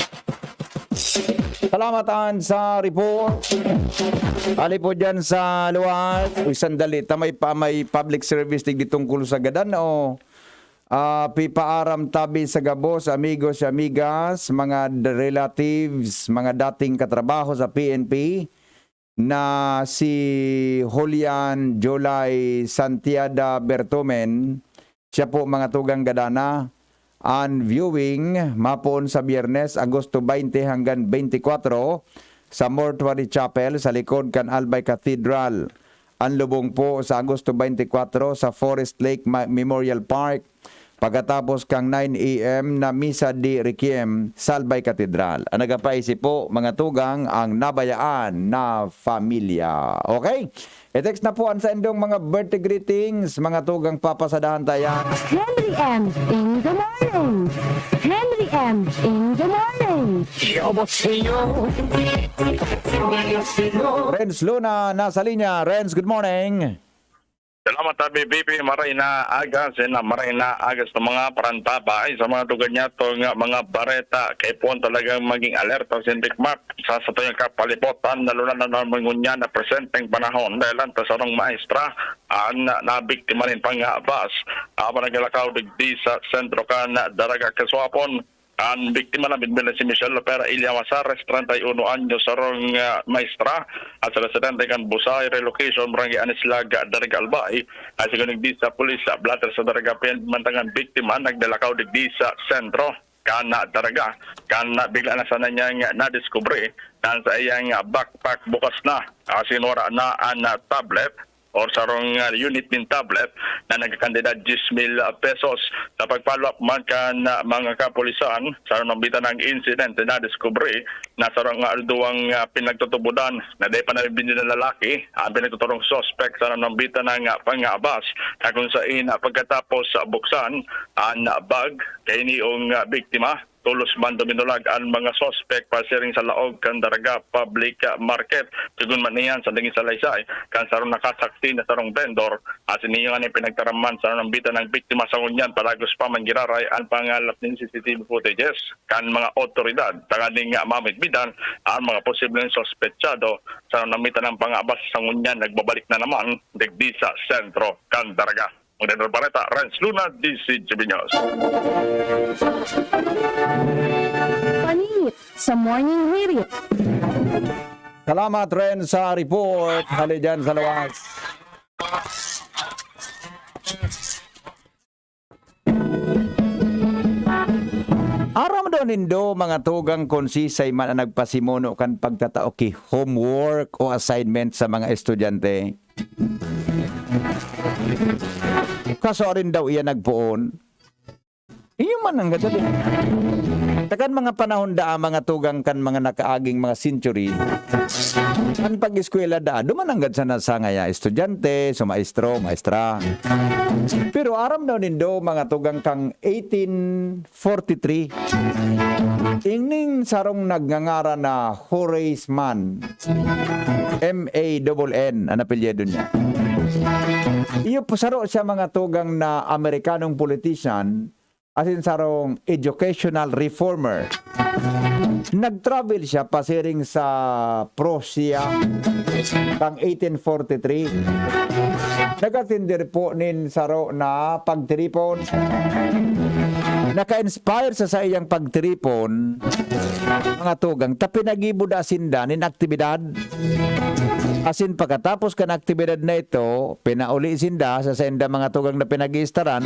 Salamat, An, sa report. Ali po dyan sa luwas. Uy, sandali. Tamay pa may public service digdi tungkol sa gadan o Ah, pipaaram tabi sa gabos, amigos y amigas, mga d- relatives, mga dating katrabaho sa P N P, na si Julian July Santiada Bertumen, siya po, mga tugang, gadana. An viewing mapoon sa Biyernes, Agosto twenty hanggang twenty-four, sa Mortuary Chapel sa likod kan Albay Cathedral. An lubong po sa Agosto twenty-four sa Forest Lake Ma- Memorial Park, pagkatapos kan nine a m na misa de requiem sa Albay Cathedral. An nagapaisi po, mga tugang, ang nabayaan na pamilya. Okay? I-text na po an saindong mga birthday greetings, mga tugang, papasadahan ta yan. Henry M in the morning. Henry M in the morning. 여보세요. 안녕하세요. Renz Luna, nasa linya. Renz, good morning. Salamat, Abi B P. Maray na aga, sina maray na aga sa mga parantabay sa mga tugan niya to nga mga bareta. Kay puon talagang maging alerta si Big Mac sa satuyang kapalipotan, lalo na naman ngunyan na presenteng panahon dahil ang tasarong maestra an nabiktima nin pangabas. Apan naglakaw digdi sa sentro kan Daraga Kasuapon. An biktima na binbilang si Michelle Lopera Ilyamasares, treinta y uno anyos, sarong ah, maestra at sa residente kan Busay Relocation, Barangay Anislag, Daraga Albay. Ay sigunigdi sa pulis sa blotter sa Daraga, mantangan biktima nagdalakaw digdi sa sentro kan Daraga. Kan bigla na sana niyang nadiskubre na sa iyang backpack bukas na, ah, sinwara na an ah, tablet or sarong ah, unit nin tablet na nagkakantidad diyes mil pesos. Sa pag-follow up man kan ah, mga kapulisan, sa nambitan ng insidente, nadiskubre na sarong ah, duwang ah, pinagtutubodan na dai pa nabibindi na lalaki ang pinagtuturong suspect sa nambitan ng ah, pangabas, na kung sain ah, pagkatapos ah, buksan an ah, bag kay niong ah, biktima, tolos man duminulag an mga suspek pasiring sa laog kan Daraga Public Market. Sigon man iyan sa naging salaysay kan sarong nakasaksi na sarong vendor, asin niya nga pinagtaraman sa nambitan ng biktima sa ngunyan, palagos pa man giraray an pangalap nin C C T V footages kan mga otoridad tanganing mamitbidan ang mga posibleng suspetsado. Sa nambitan ng pangabas sa ngunyan, nagbabalik na naman digdi sa sentro kan Daraga. Magdadal Bareta, Renz Luna, D C G B News. Paningit sa Morning Ririt. Salamat, Ren, sa report. Hali dyan sa lawas. Aram daw nindo, mga tugang, kung sisay man ang nagpasimuno kan pagtatao ki homework o assignment sa mga estudyante. Kaso arin daw iya nagpoon. Iyo man ang gadali. Takan mga panahon daa, mga tugang, kan mga nakaaging mga century, an pag-eskwela daa, duman nanggad sana sa ngaya estudyante, so maestro, maestra. Pero aram daw nindo, mga tugang, kang eighteen forty-three, ingning sarong nagngangaran na Horace Mann, M A double N an apelyido niya. Iyo po, saro siya, mga tugang, na Amerikanong politician, asin sarong educational reformer. Nag-travel siya pasiring sa Prussia kang eighteen forty-three. Nag-atender po nin saro na pagtiripon. Naka-inspire sa saiyang pagtiripon, mga tugang, ta pinagibo da sinda nin aktibidad. Asin pagkatapos kan aktibidad na ito, pinauli sinda sa sainda, mga tugang, na pinag-iistaran,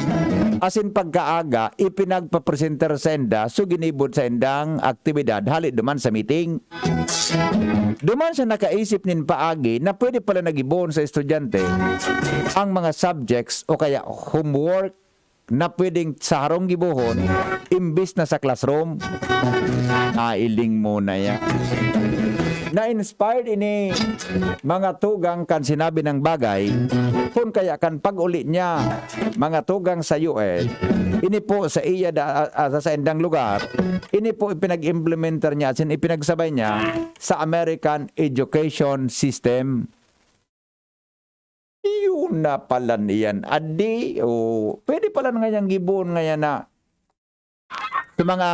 asin pagkaaga, ipinagpapresentar sainda so ginibod saindang aktibidad hali duman sa meeting. Duman siya nakaisip nin paagi na pwede pala nagibohon sa estudyante ang mga subjects o kaya homework na pwedeng sa harong gibohon imbis na sa classroom. Nailing mo na yan. Na-inspired ini, mga tugang, kan sinabi ng bagay, kun kaya kan pag-uli niya, mga tugang, sa U S, ini po sa iya da, ah, sa saindang lugar, ini po ipinag-implementar niya, asin ipinagsabay niya sa American education system. Yun na pala niyan. Adi, o, pwede pala nga niyang gibohon ngayon na sa mga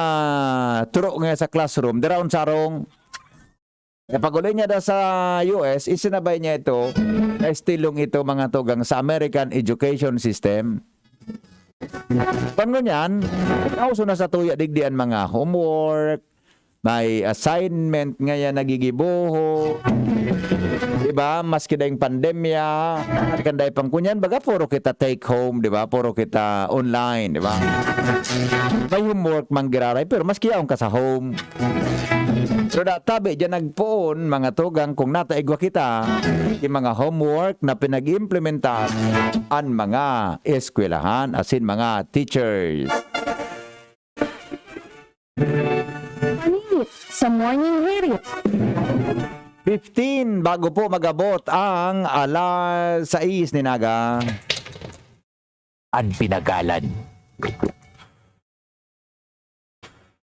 turo nga sa classroom, daraon sarong, kapag uli niya da sa U S, isinabay niya ito, na estilong ito, mga tugang, sa American education system. Kan ngunyan, nauso na sa tuya digdi an mga homework, may assignment ngayan nagigiboho. Di ba? Maski daing pandemya, kan dai pang kunyan, baga puro kita take home, di ba? Puro kita online, di ba? May homework man giraray, pero maski yaon ka sa home. So, da, tabi dyan nagpoon, mga tugang, kung nataigwa kita, yung mga homework na pinag-implementar an mga eskwelahan, asin mga teachers. Panit sa Morning Hirit. Fifteen, bago po mag-abot ang alas sais nin aga. An pinagalan.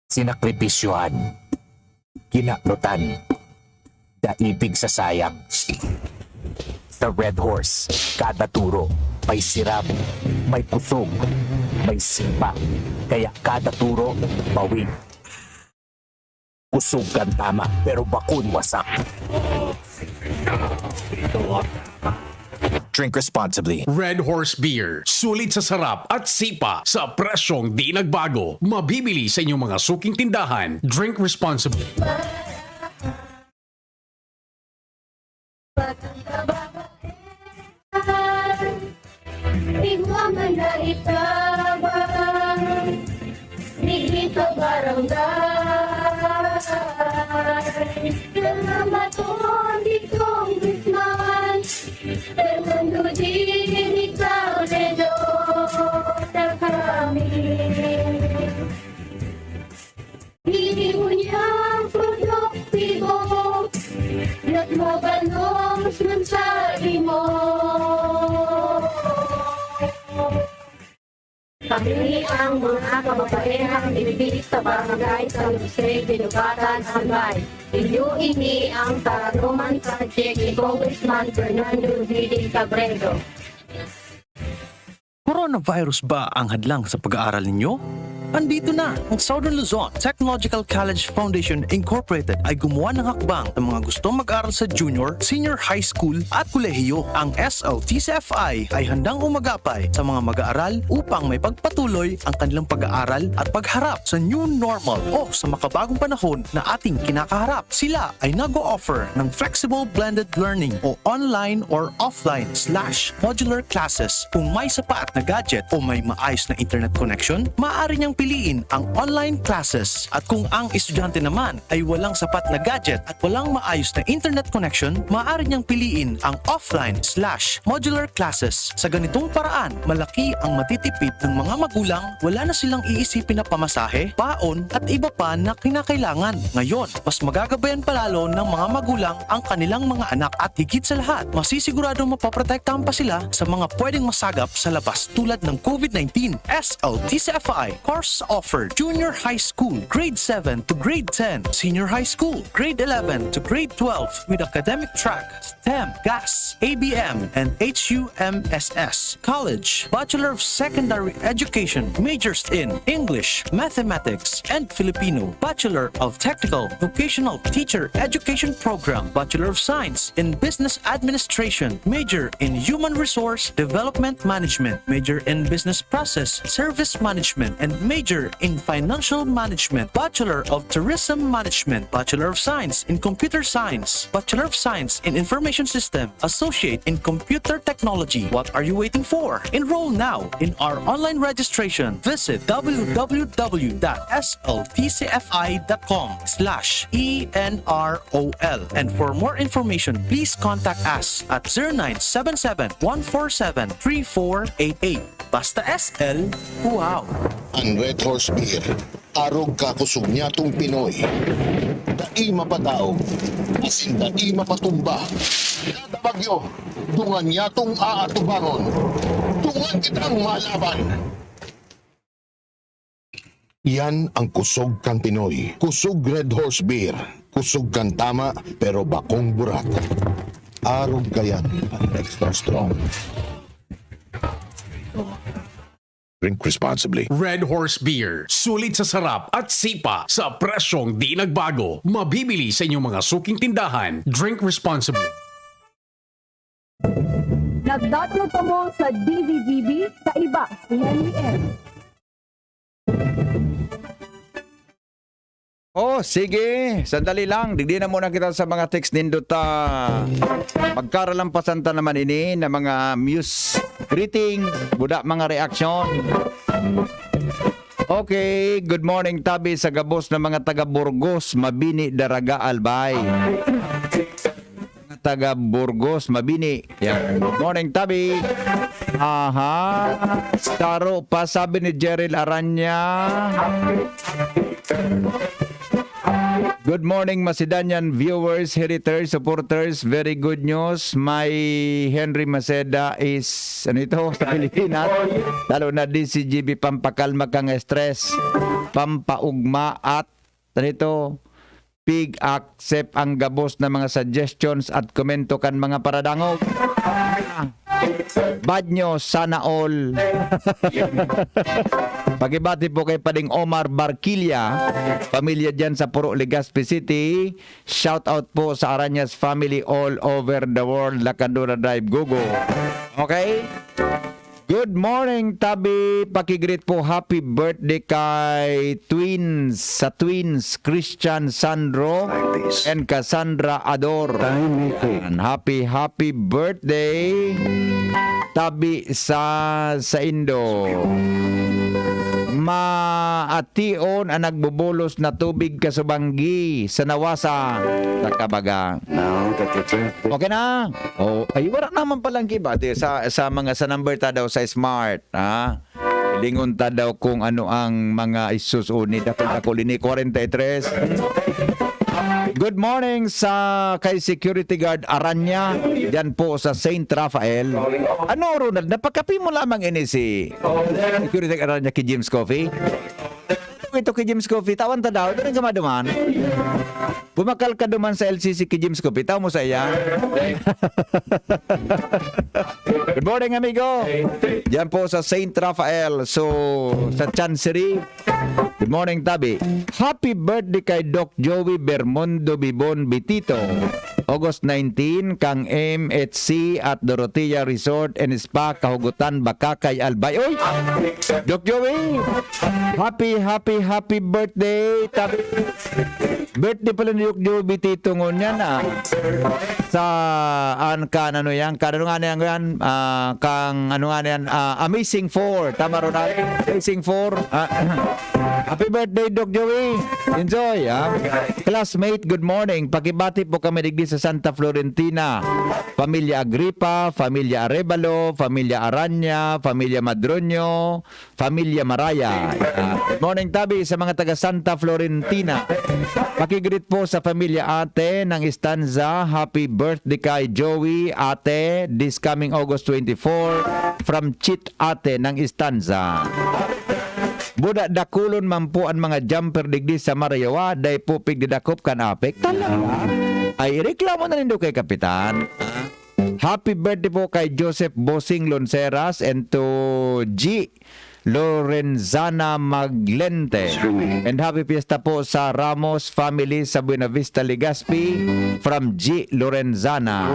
Sinakripisyohan. Kinanutan. Daipig sa sayang. Sa Red Horse, kada turo may sirab, may kusog, may sipa. Kaya kada turo, bawig. Kusog kan tama, pero bakong wasak. Drink responsibly. Red Horse Beer. Sulit sa sarap at sipa sa presyong di nagbago. Mabibili sa inyong mga suking tindahan. Drink responsibly. Igwa man na itabang, digdi sa barangay. Salamat po, Congressman Fernando Dini Cauredo, sa kami. Ini ngunyan produktibo, nagmabalos man sa imo. Kami ang mga kababaehang digdi sa Barangay San Jose, Dinubatan, Albay. Inyo ini ang Taroman Project ni Congressman Fernando Didi Cabredo. Coronavirus ba ang hadlang sa pag-aaral ninyo? Andito na ang Southern Luzon Technological College Foundation Incorporated ay gumawa ng hakbang sa mga gustong mag-aral sa junior, senior high school at kolehiyo. Ang S L T C F I ay handang umagapay sa mga mag-aaral upang may pagpatuloy ang kanilang pag-aaral at pagharap sa new normal o sa makabagong panahon na ating kinakaharap. Sila ay nag-o-offer ng flexible blended learning o online or offline slash modular classes. Kung may sapat na gadget o may maayos na internet connection, maaari niyang piliin ang online classes. At kung ang estudyante naman ay walang sapat na gadget at walang maayos na internet connection, maaari niyang piliin ang offline slash modular classes. Sa ganitong paraan, malaki ang matitipid ng mga magulang, wala na silang iisipin na pamasahe, baon, at iba pa na kinakailangan. Ngayon, mas magagabayan pa lalo ng mga magulang ang kanilang mga anak at higit sa lahat, masisiguradong mapoprotektahan pa sila sa mga pwedeng masagap sa labas tulad ng COVID nineteen. S L T C F I course offered: Junior High School, Grade seven to Grade ten, Senior High School, Grade eleven to Grade twelve with academic track, STEM, GAS, A B M, and H U M S S. College, Bachelor of Secondary Education, majors in English, Mathematics, and Filipino. Bachelor of Technical Vocational Teacher Education Program, Bachelor of Science in Business Administration, major in Human Resource Development Management, major in Business Process Service Management, and major in Financial Management, Bachelor of Tourism Management, Bachelor of Science in Computer Science, Bachelor of Science in Information System, Associate in Computer Technology. What are you waiting for? Enroll now in our online registration. Visit w w w dot s l t c f i dot com slash e n r o l. And for more information, please contact us at zero nine seven seven, one four seven, three four eight eight. Basta S L, wow! Ang Red Horse Beer, arog kakusog niyatong Pinoy. Dai mapataog, asin dai mapatumba. Kada bagyo, dungan niyatong aatubangon. Dungan kitang malaban. Yan ang kusog kan Pinoy. Kusog Red Horse Beer. Kusog kan tama, pero bakong burat. Arog kayan ang extra strong. Drink responsibly. Red Horse Beer. Sulit sa sarap at sipa sa presyong di nagbago. Mabibili sa inyong mga suking tindahan. Drink responsibly. Nagdadalo kamo sa D Z G B sa iba si Henry M. Sige, sandali lang. Digdi na muna kita sa mga text nindo ta. Magkaralampasan ta naman ini na mga muse greeting, buda mga reaksyon. Okay, good morning, tabi sa gabos na mga taga Burgos, Mabini, Daraga, Albay. Mga taga Burgos, Mabini. Yan. Good morning, tabi. Aha. Saro pa, sabi ni Jeril Aranya. Good morning, Macedonian viewers, heriters, supporters. Very good news. My Henry Maceda is, ano ito, sa Pilipinas. Lalo na D C G B, pampakalma kang stress, pampaugma at, ano ito, pig-accept ang gabos na mga suggestions at komento kan mga paradangog. Bad news, sana all. Pakibati po kay Pading Omar Barquilla, pamilya dyan sa Puro, Legazpi City. Shout out po sa Arañas family all over the world, Lacandura Drive, Gogo. Okay? Good morning, tabi. Pakigreet po, happy birthday kay Twins, sa Twins, Christian Sandro Like this. And Cassandra Ador. Time may take. And happy, happy birthday, tabi sa, sa Indo. Maation ang nagbubulos na tubig kasubanggi sa nawasa. Sa kabaga. Now that the birthday Okay na? Oh, ay, wala naman palang kiba. Di, sa, sa mga, sa number ta daw sa smart, ha? Lingon ta daw kung ano ang mga isusuni. Dakul-dakul ini, forty-three. Good morning sa kay security guard Aranya, diyan po sa Saint Raphael. Ano, Ronald, napakapi mo lamang ini si security guard Aranya kay Jim's Coffee? Ito kay Jim's Coffee, tawan ta daw, doon ka maduman. Pumakal ka duman sa L C C kay Jim's Coffee, taw mo sa iya. Good morning, amigo. Diyan po sa Saint Raphael, so sa Chancery. Good morning, tabi. Happy birthday kay Doc Joey Bermondo Bibon Bitito. August nineteen, kang M H C at Dorotea Resort and Spa, Kahugutan, Bacacay, Albay. Uy! Doc Joey! Happy, happy, happy birthday! Tabi, birthday pala ni Doc Joey Bitito ngunyan, ah. Sa, an, kan, ano yan? Kan, ano nga na yan, yan? Ah, kang, ano nga na yan? Ah, Amazing Four. Tama, Ronald? Amazing Four. Ah, happy birthday, Doc Joey. Enjoy, ah. Classmate, good morning. Pakibati po kami digdi sa Santa Florentina. Pamilya Agripa, Pamilya Arevalo, Pamilya Aranya, Pamilya Madroño, Pamilya Maraya. Ah, good morning, tabi, sa mga taga Santa Florentina. Pakigreet po sa Pamilya Ate ng Estanza. Happy birthday kay Joey, Ate, this coming August twenty-four, from Chit Ate ng Estanza. Buda, dakulon man po an mga jumper digdi sa Marayawa, dai po pigdidakop kan apek. Talaga? Ay, ireklamo na nindo kay Kapitan. Happy birthday po kay Joseph Bossing Lonceras and to G Lorenzana Maglente. And happy fiesta po sa Ramos family sa Buenavista, Legazpi, from G Lorenzana.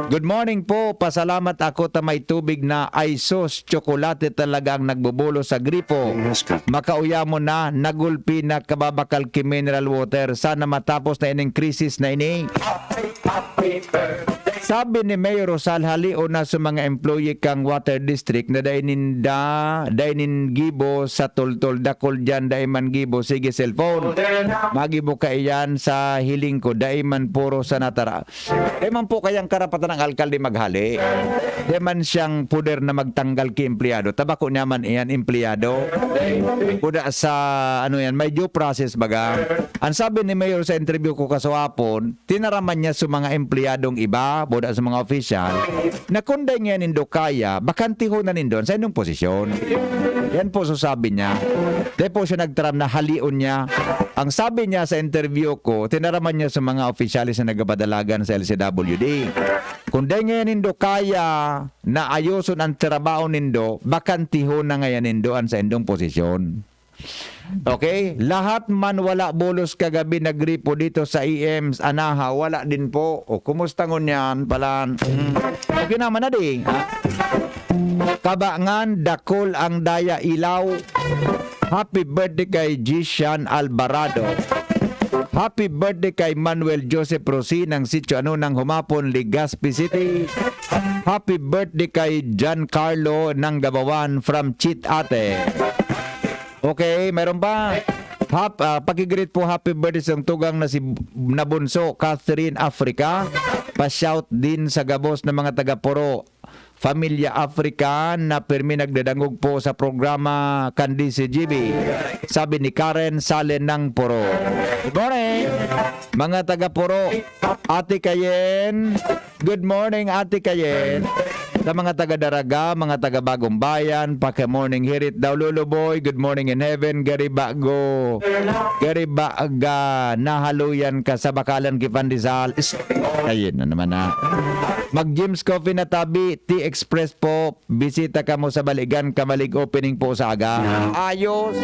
Good morning po. Pasalamat ako ta may tubig na. Ay sus, tsokolate talaga ang nagbubulos sa gripo. Yes, ka. Makauya mo na, nagulpi na kababakal ki mineral water. Sana matapos na ining krisis na ini. Sabi ni Mayor Rosal, halion na sa mga employee kang Water District na dai ninda, dai nin gibo sa toltol. Dakul diyan, dai man gibo. Sige, cellphone. Magibo ka iyan sa hiling ko. Dai man puro sa natara. Dai man po kayang karapatan ng alkalde maghali. Dai man siyang poder na magtanggal ki empleyado. Tabako niya man iyan, empleyado. Kuda sa, ano yan, may due process baga. Ang sabi ni Mayor sa interview ko kaswapon, tinaraman niya sa mga empleyadong iba, buda sa mga opisyal, na kung dai niya nindo kaya, bakantihon na nindo sa inyong posisyon. Yan po so sabi niya. Dai po siya nagtaram na halion niya. Ang sabi niya sa interview ko, tinaraman niya sa mga opisyalis na nagpapadalagan sa L C W D. Kung dai ngayon nindo kaya na ayoson ang trabaho nindo, bakantihon na ngayon nindo an sa indong posisyon. Okay? Lahat man wala bulos kagabi nagripo dito sa E Ms, Anaha, wala din po. O, kumusta ngunyan pala? Mm. Okay naman na di. Ha? Kabangan, dakul ang daya ilaw. Happy birthday kay Jishan Alvarado. Happy birthday kay Manuel Joseph Rosi ng Sitio Anunang Humapon, Legazpi City. Happy birthday kay John Carlo ng Gabawan from Cheat Ate. Okay, meron pa. Hap, ah, pakigreet po, happy birthday sa tugang na si Nabunso Catherine Africa. Pa-shout din sa gabos na mga taga Poro, Familia Africa na pirmi nagdadangog po sa programa kan D C G B. Sabi ni Karen Salen ng Poro. Good morning, mga taga Poro. Ate Kayen. Good morning, Ate Kayen. Sa mga taga Daraga, mga taga Bagong Bayan, paka morning hirit daw, Lolo Boy. Good morning in heaven. Garibago. Garibaga, nahaluyan ka sa Bakalan, Kipandizal. Is-, ayun na naman na. Mag Jim's Coffee na tabi, Tea Express po. Bisita kamo sa Baligan, Kamalig opening po sa aga. Ayos.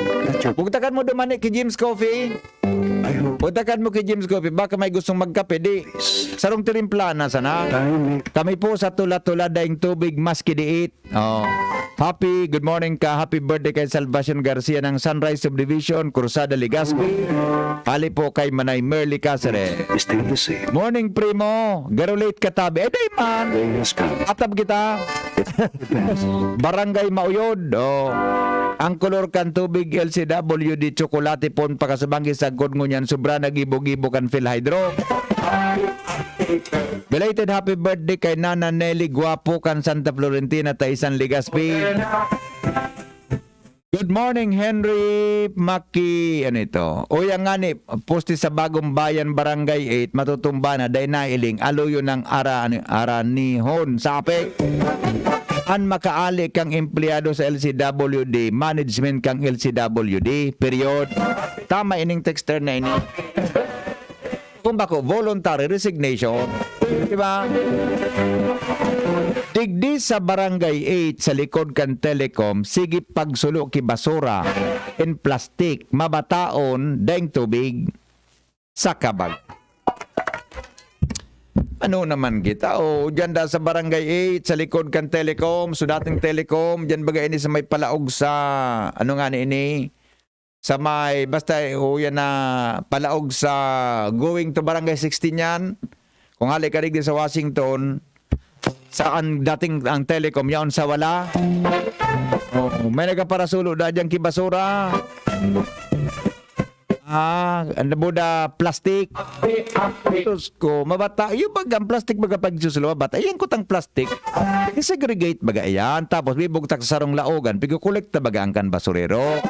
Bugtakan mo dumani ki Jim's Coffee. Bugtakan mo ki Jim's Coffee. Baka may gustong magkape, di. Sarong tirimplana sana. Kami po sa tula-tula daing tubig, maski diit. Oh. Happy, good morning ka. Happy birthday kay Salvacion Garcia ng Sunrise Subdivision, Cruzada, Legazpi. Hali po kay Manay Merly Cáceres. Morning, primo. Garo late ka tabi. Eh, di man. Atab kita. Barangay Mauyod. Oh. Ang kolor kan tubig, L C W D, tsokolate pon pakasubanggi sagkod ngunyan, sobra na gibo-gibo kan PhilHydro. Belated happy birthday kay Nana Nelly Guapo kan Santa Florentina, Taisan, Legazpi. Good morning, Henry Maki, ano ito? Uy, ang ngani, poste sa Bagong Bayan, Barangay eight, matutumba na, dai nailing, aluyo ng ara-, aranihon, sapit. An makaali kang empleyado sa L C W D, management kang L C W D, period. Tama ining texter na ini. Kung bako, voluntary resignation. Di ba? Digdi sa Barangay eight, sa likod kan Telecom, sige pagsulo ki basura in plastic, mabataon, daing tubig, sa kabag. Ano naman kita? O, dyan da sa Barangay eight, sa likod kan Telecom, so dating Telecom, dyan baga ini sa may palaog sa, ano nga ni ini? Sa may, basta, eh, uya na palaog sa going to Barangay sixteen yan. Kung hali ka digdi sa Washington, saan dating ang Telecom, yaon sa wala. Oh, may nagkaparasulo da dyan ki basura. Ah, ano, buda plastic. Diyos ko, mabata. Yung pag ang plastic, baga pag Diyos, mabata. Yan kutang plastic. I-segregate baga yan. Tapos, bibugtak sa sarong laogan. Pigukolekta baga ang kan basurero.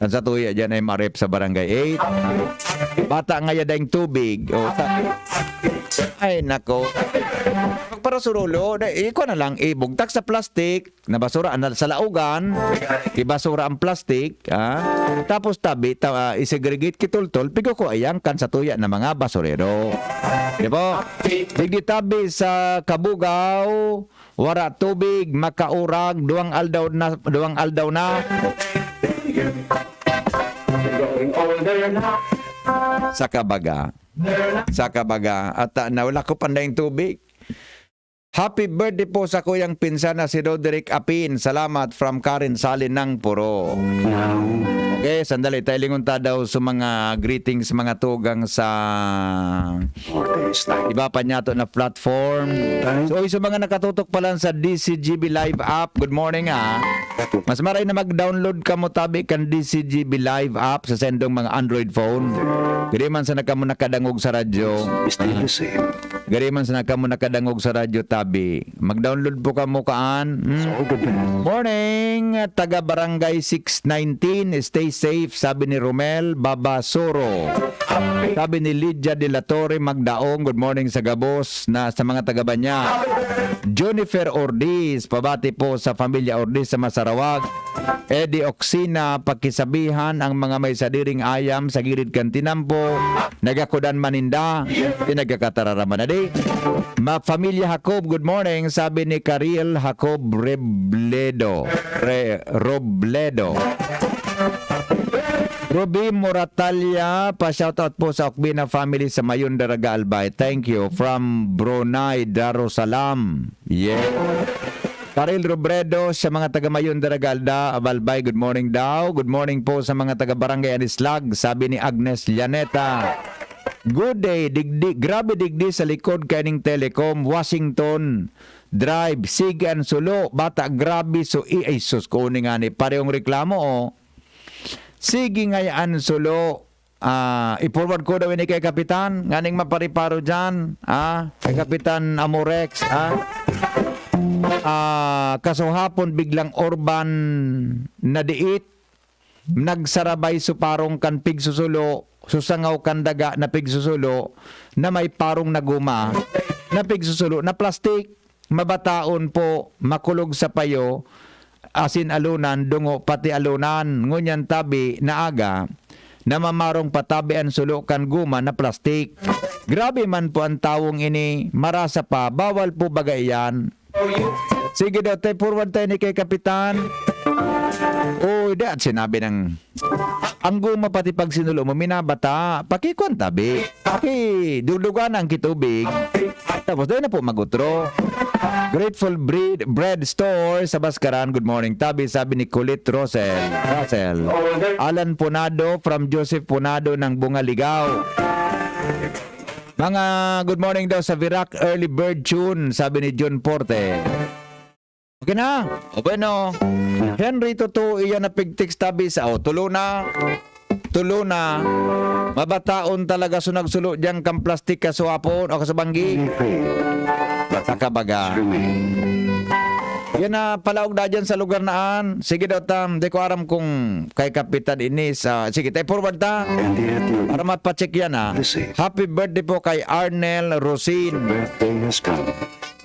Ang sa tuya dyan, M R F sa Barangay eight. Bata nga yadaing tubig. O, sa, ay, nako. Pagparasurulo, da, ikuha na lang, ibugtak sa plastic, na basura, na, sa laogan, ibasura ang plastic, ah. Tapos tabi, ta, ah, i-segregate kitultol, pigo ko ayang kan sa tuya na mga basurero. Di ba? Digdi tabi sa Kabugaw, wara tubig, makaurag, duwang aldaw na, duwang aldaw na. Sa kabaga. Sa kabaga. At, ah, nawala ko panday tubig. Happy birthday po sa kuyang pinsan na si Roderick Apin. Salamat from Karen Salin ng Puro. Wow. Okay, sandali. Tayo lingon ta daw sa mga greetings, mga tugang sa iba pa niyato na platform. So, oy, sa mga nakatutok pa lang sa D C G B Live app, good morning, ah. Mas maray na mag-download kamo tabi kan D C G B Live app sa sendong mga Android phone. Gari man sana kamo nakadangog sa radyo. Gari man sana kamo nakadangog sa radyo tabi. Mag-download po kamo kaan. Hmm? Morning, taga Barangay six nineteen. Stay safe, sabi ni Romel Babasoro. Sabi ni Lydia de la Torre Magdaong, good morning sa gabos na sa mga taga Banya. Jennifer Ordiz, pabati po sa pamilya Ordiz sa Masarawag. Eddie Oxina, pakisabihan ang mga may sadiring ayam sa gilid kan tinampo, nagakudan man ninda, pinagkakatararaman na di. Ma-, Familia Jacob, good morning, sabi ni Kariel Jacob Rebledo. Re-, Robledo. Ruby Moratalia, pa-shoutout po sa Okbina family sa Mayon, Daraga, Albay. Thank you. From Brunei Darussalam. Yeah. Karil Robredo sa mga taga Mayon, Daraga, Alda, Abalbay, good morning daw. Good morning po sa mga taga Barangay Anislag, sabi ni Agnes Llaneta. Good day, digdi, grabe digdi sa likod kaining Telecom, Washington Drive, sige an sulo, bata grabe so i-, ay sus, kuuni nga ni parehong reklamo, oh. Sige ngay an sulo, ah, i-forward ko daw ini kay Kapitan, nganing mapariparo dyan, ah, kay Kapitan Amorex, ah. Ah, kasuhapon biglang urban na diit, nagsarabay so parong kan pigsusulo, so sangaw kan daga na pigsusulo, na may parong na guma, na pigsusulo na plastik. Mabataon po, makulog sa payo, asin alonan, dungo, pati alonan. Ngunyan tabi na aga, namamarong patabi an sulo kan guma na plastik. Grabe man po an tawong ini, marasa pa, bawal po baga iyan. Sige daw, tay, forward tayo ni kay Kapitan. Uy, di at sinabi ng, ang guma pati pag sinulo mo, minabata. Pakikuan tabi. Pakidudugan ang kitubig. Tapos, doon na po magutro. Grateful Bread, Bread Store sa Baskaran. Good morning, tabi, sabi ni Kulit Rosel. Russell. Alan Punado from Joseph Punado ng Bungaligaw. Mga good morning daw sa Virac, early bird tune, sabi ni John Porte. Okay na? O bueno. Henry, totoo iyan na pigtik tabi sa, o, tulo na. Tulo na. Mabataon talaga so nagsulo diyan kan plastik kasuhapon o kasubanggi. Sa kabaga. Yan na, palaog na dyan sa lugar na an. Sige daw, tam. Di ko aram kung kay Kapitan ini sa, sige, tayo forward ta. Para mapacheck yan, ha. Happy birthday po kay Arnel Rosin.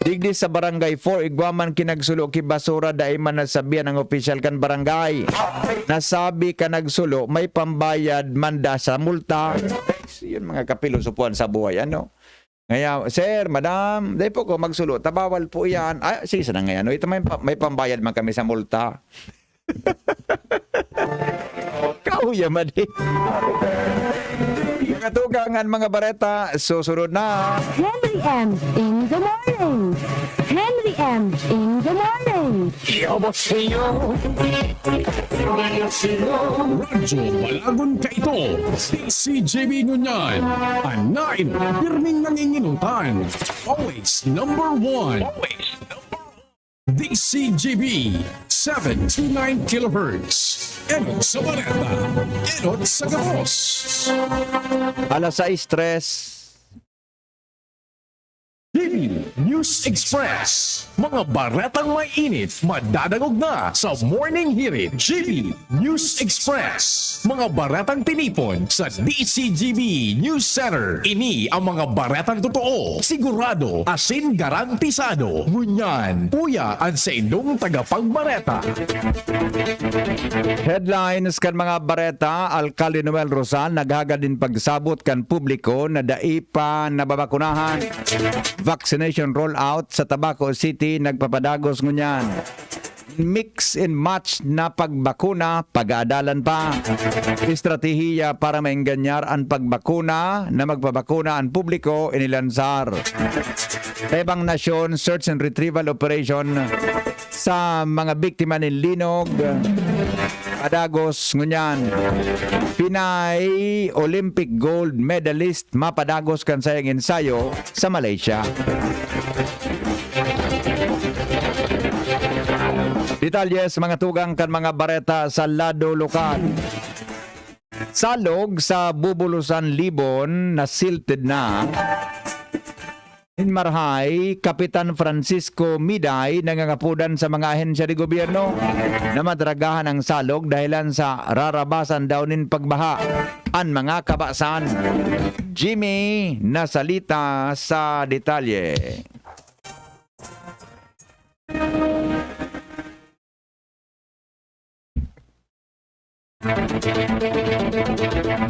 Digdi sa Barangay four, igwa man kinagsulo ki basura, dai man nasabihan ang opisyal kan barangay. Nasabi ka nagsulo, may pambayad man da sa multa. Yun, mga kapilosopuhan sa buhay, ano? Ngaya, "Sir, madam, dai po ko magsulo, ta bawal po yan." "Ah, sige, sana ngayon, no? Ito may, pa- may pambayad man kami sa multa." Kahuya man eh. Mga tugang, an mga bareta, susunod na. Henry M in the morning. Henry M in the morning. Radyo Balagon Kaito, D C J B Ngunyan, an nain pirming nanginginutan. Always number one. Always number one. D C G B, seven two nine kilohertz. Enot sa Bareta, enot sa gabos. Alas sais tres. G B News Express. Mga baretang may init, madadangog na sa Morning Hirit. G B News Express. Mga baretang tinipon sa D C G B News Center. Ini ang mga baretang totoo, sigurado, asin garantisado. Ngunyan, uya an saindong tagapagbareta. Headlines kan mga bareta, Alkalde Noel Rosal naghagad nin pagsabot kan publiko na dai pa nababakunahan. Vaccination rollout sa Tabaco City nagpapadagos ngunyan. Mix and match na pagbakuna, pag-aadalan pa. Estratehiya para maenganyar an pagbakuna na magpabakuna an publiko, inilansar. Sa ibang nasyon, search and retrieval operation sa mga biktima nin linog, padagos ngunyan. Pinay Olympic gold medalist mapadagos kan sayang ensayo sa Malaysia. Detalye sa mga tugang kan mga bareta sa lado lokal. Salog sa Bubulosan, Libon, na silted na. In Marhay, Kapitan Francisco Miday nangangapodan sa mga ahensya de gobyerno na madragahan ang salog dahelan sa rarabasan daw nin pagbaha an mga kabasan. Jimmy Nasalita sa detalye.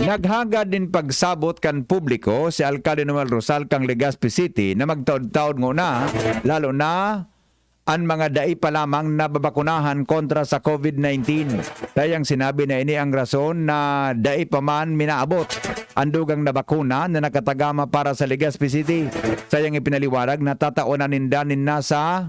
Naghagad nin pagsabot kan publiko si Alkalde Noel Rosal kan Legazpi City na magtaod-taod ngona, lalo na an mga dai pa lamang nababakunahan kontra sa COVID nineteen. Sayang sinabi na ini ang rason na dai pa man minaabot an dugang na bakuna na nakatagama para sa Legazpi City. Sayang ipinaliwanag na tataonan ninda nin nasa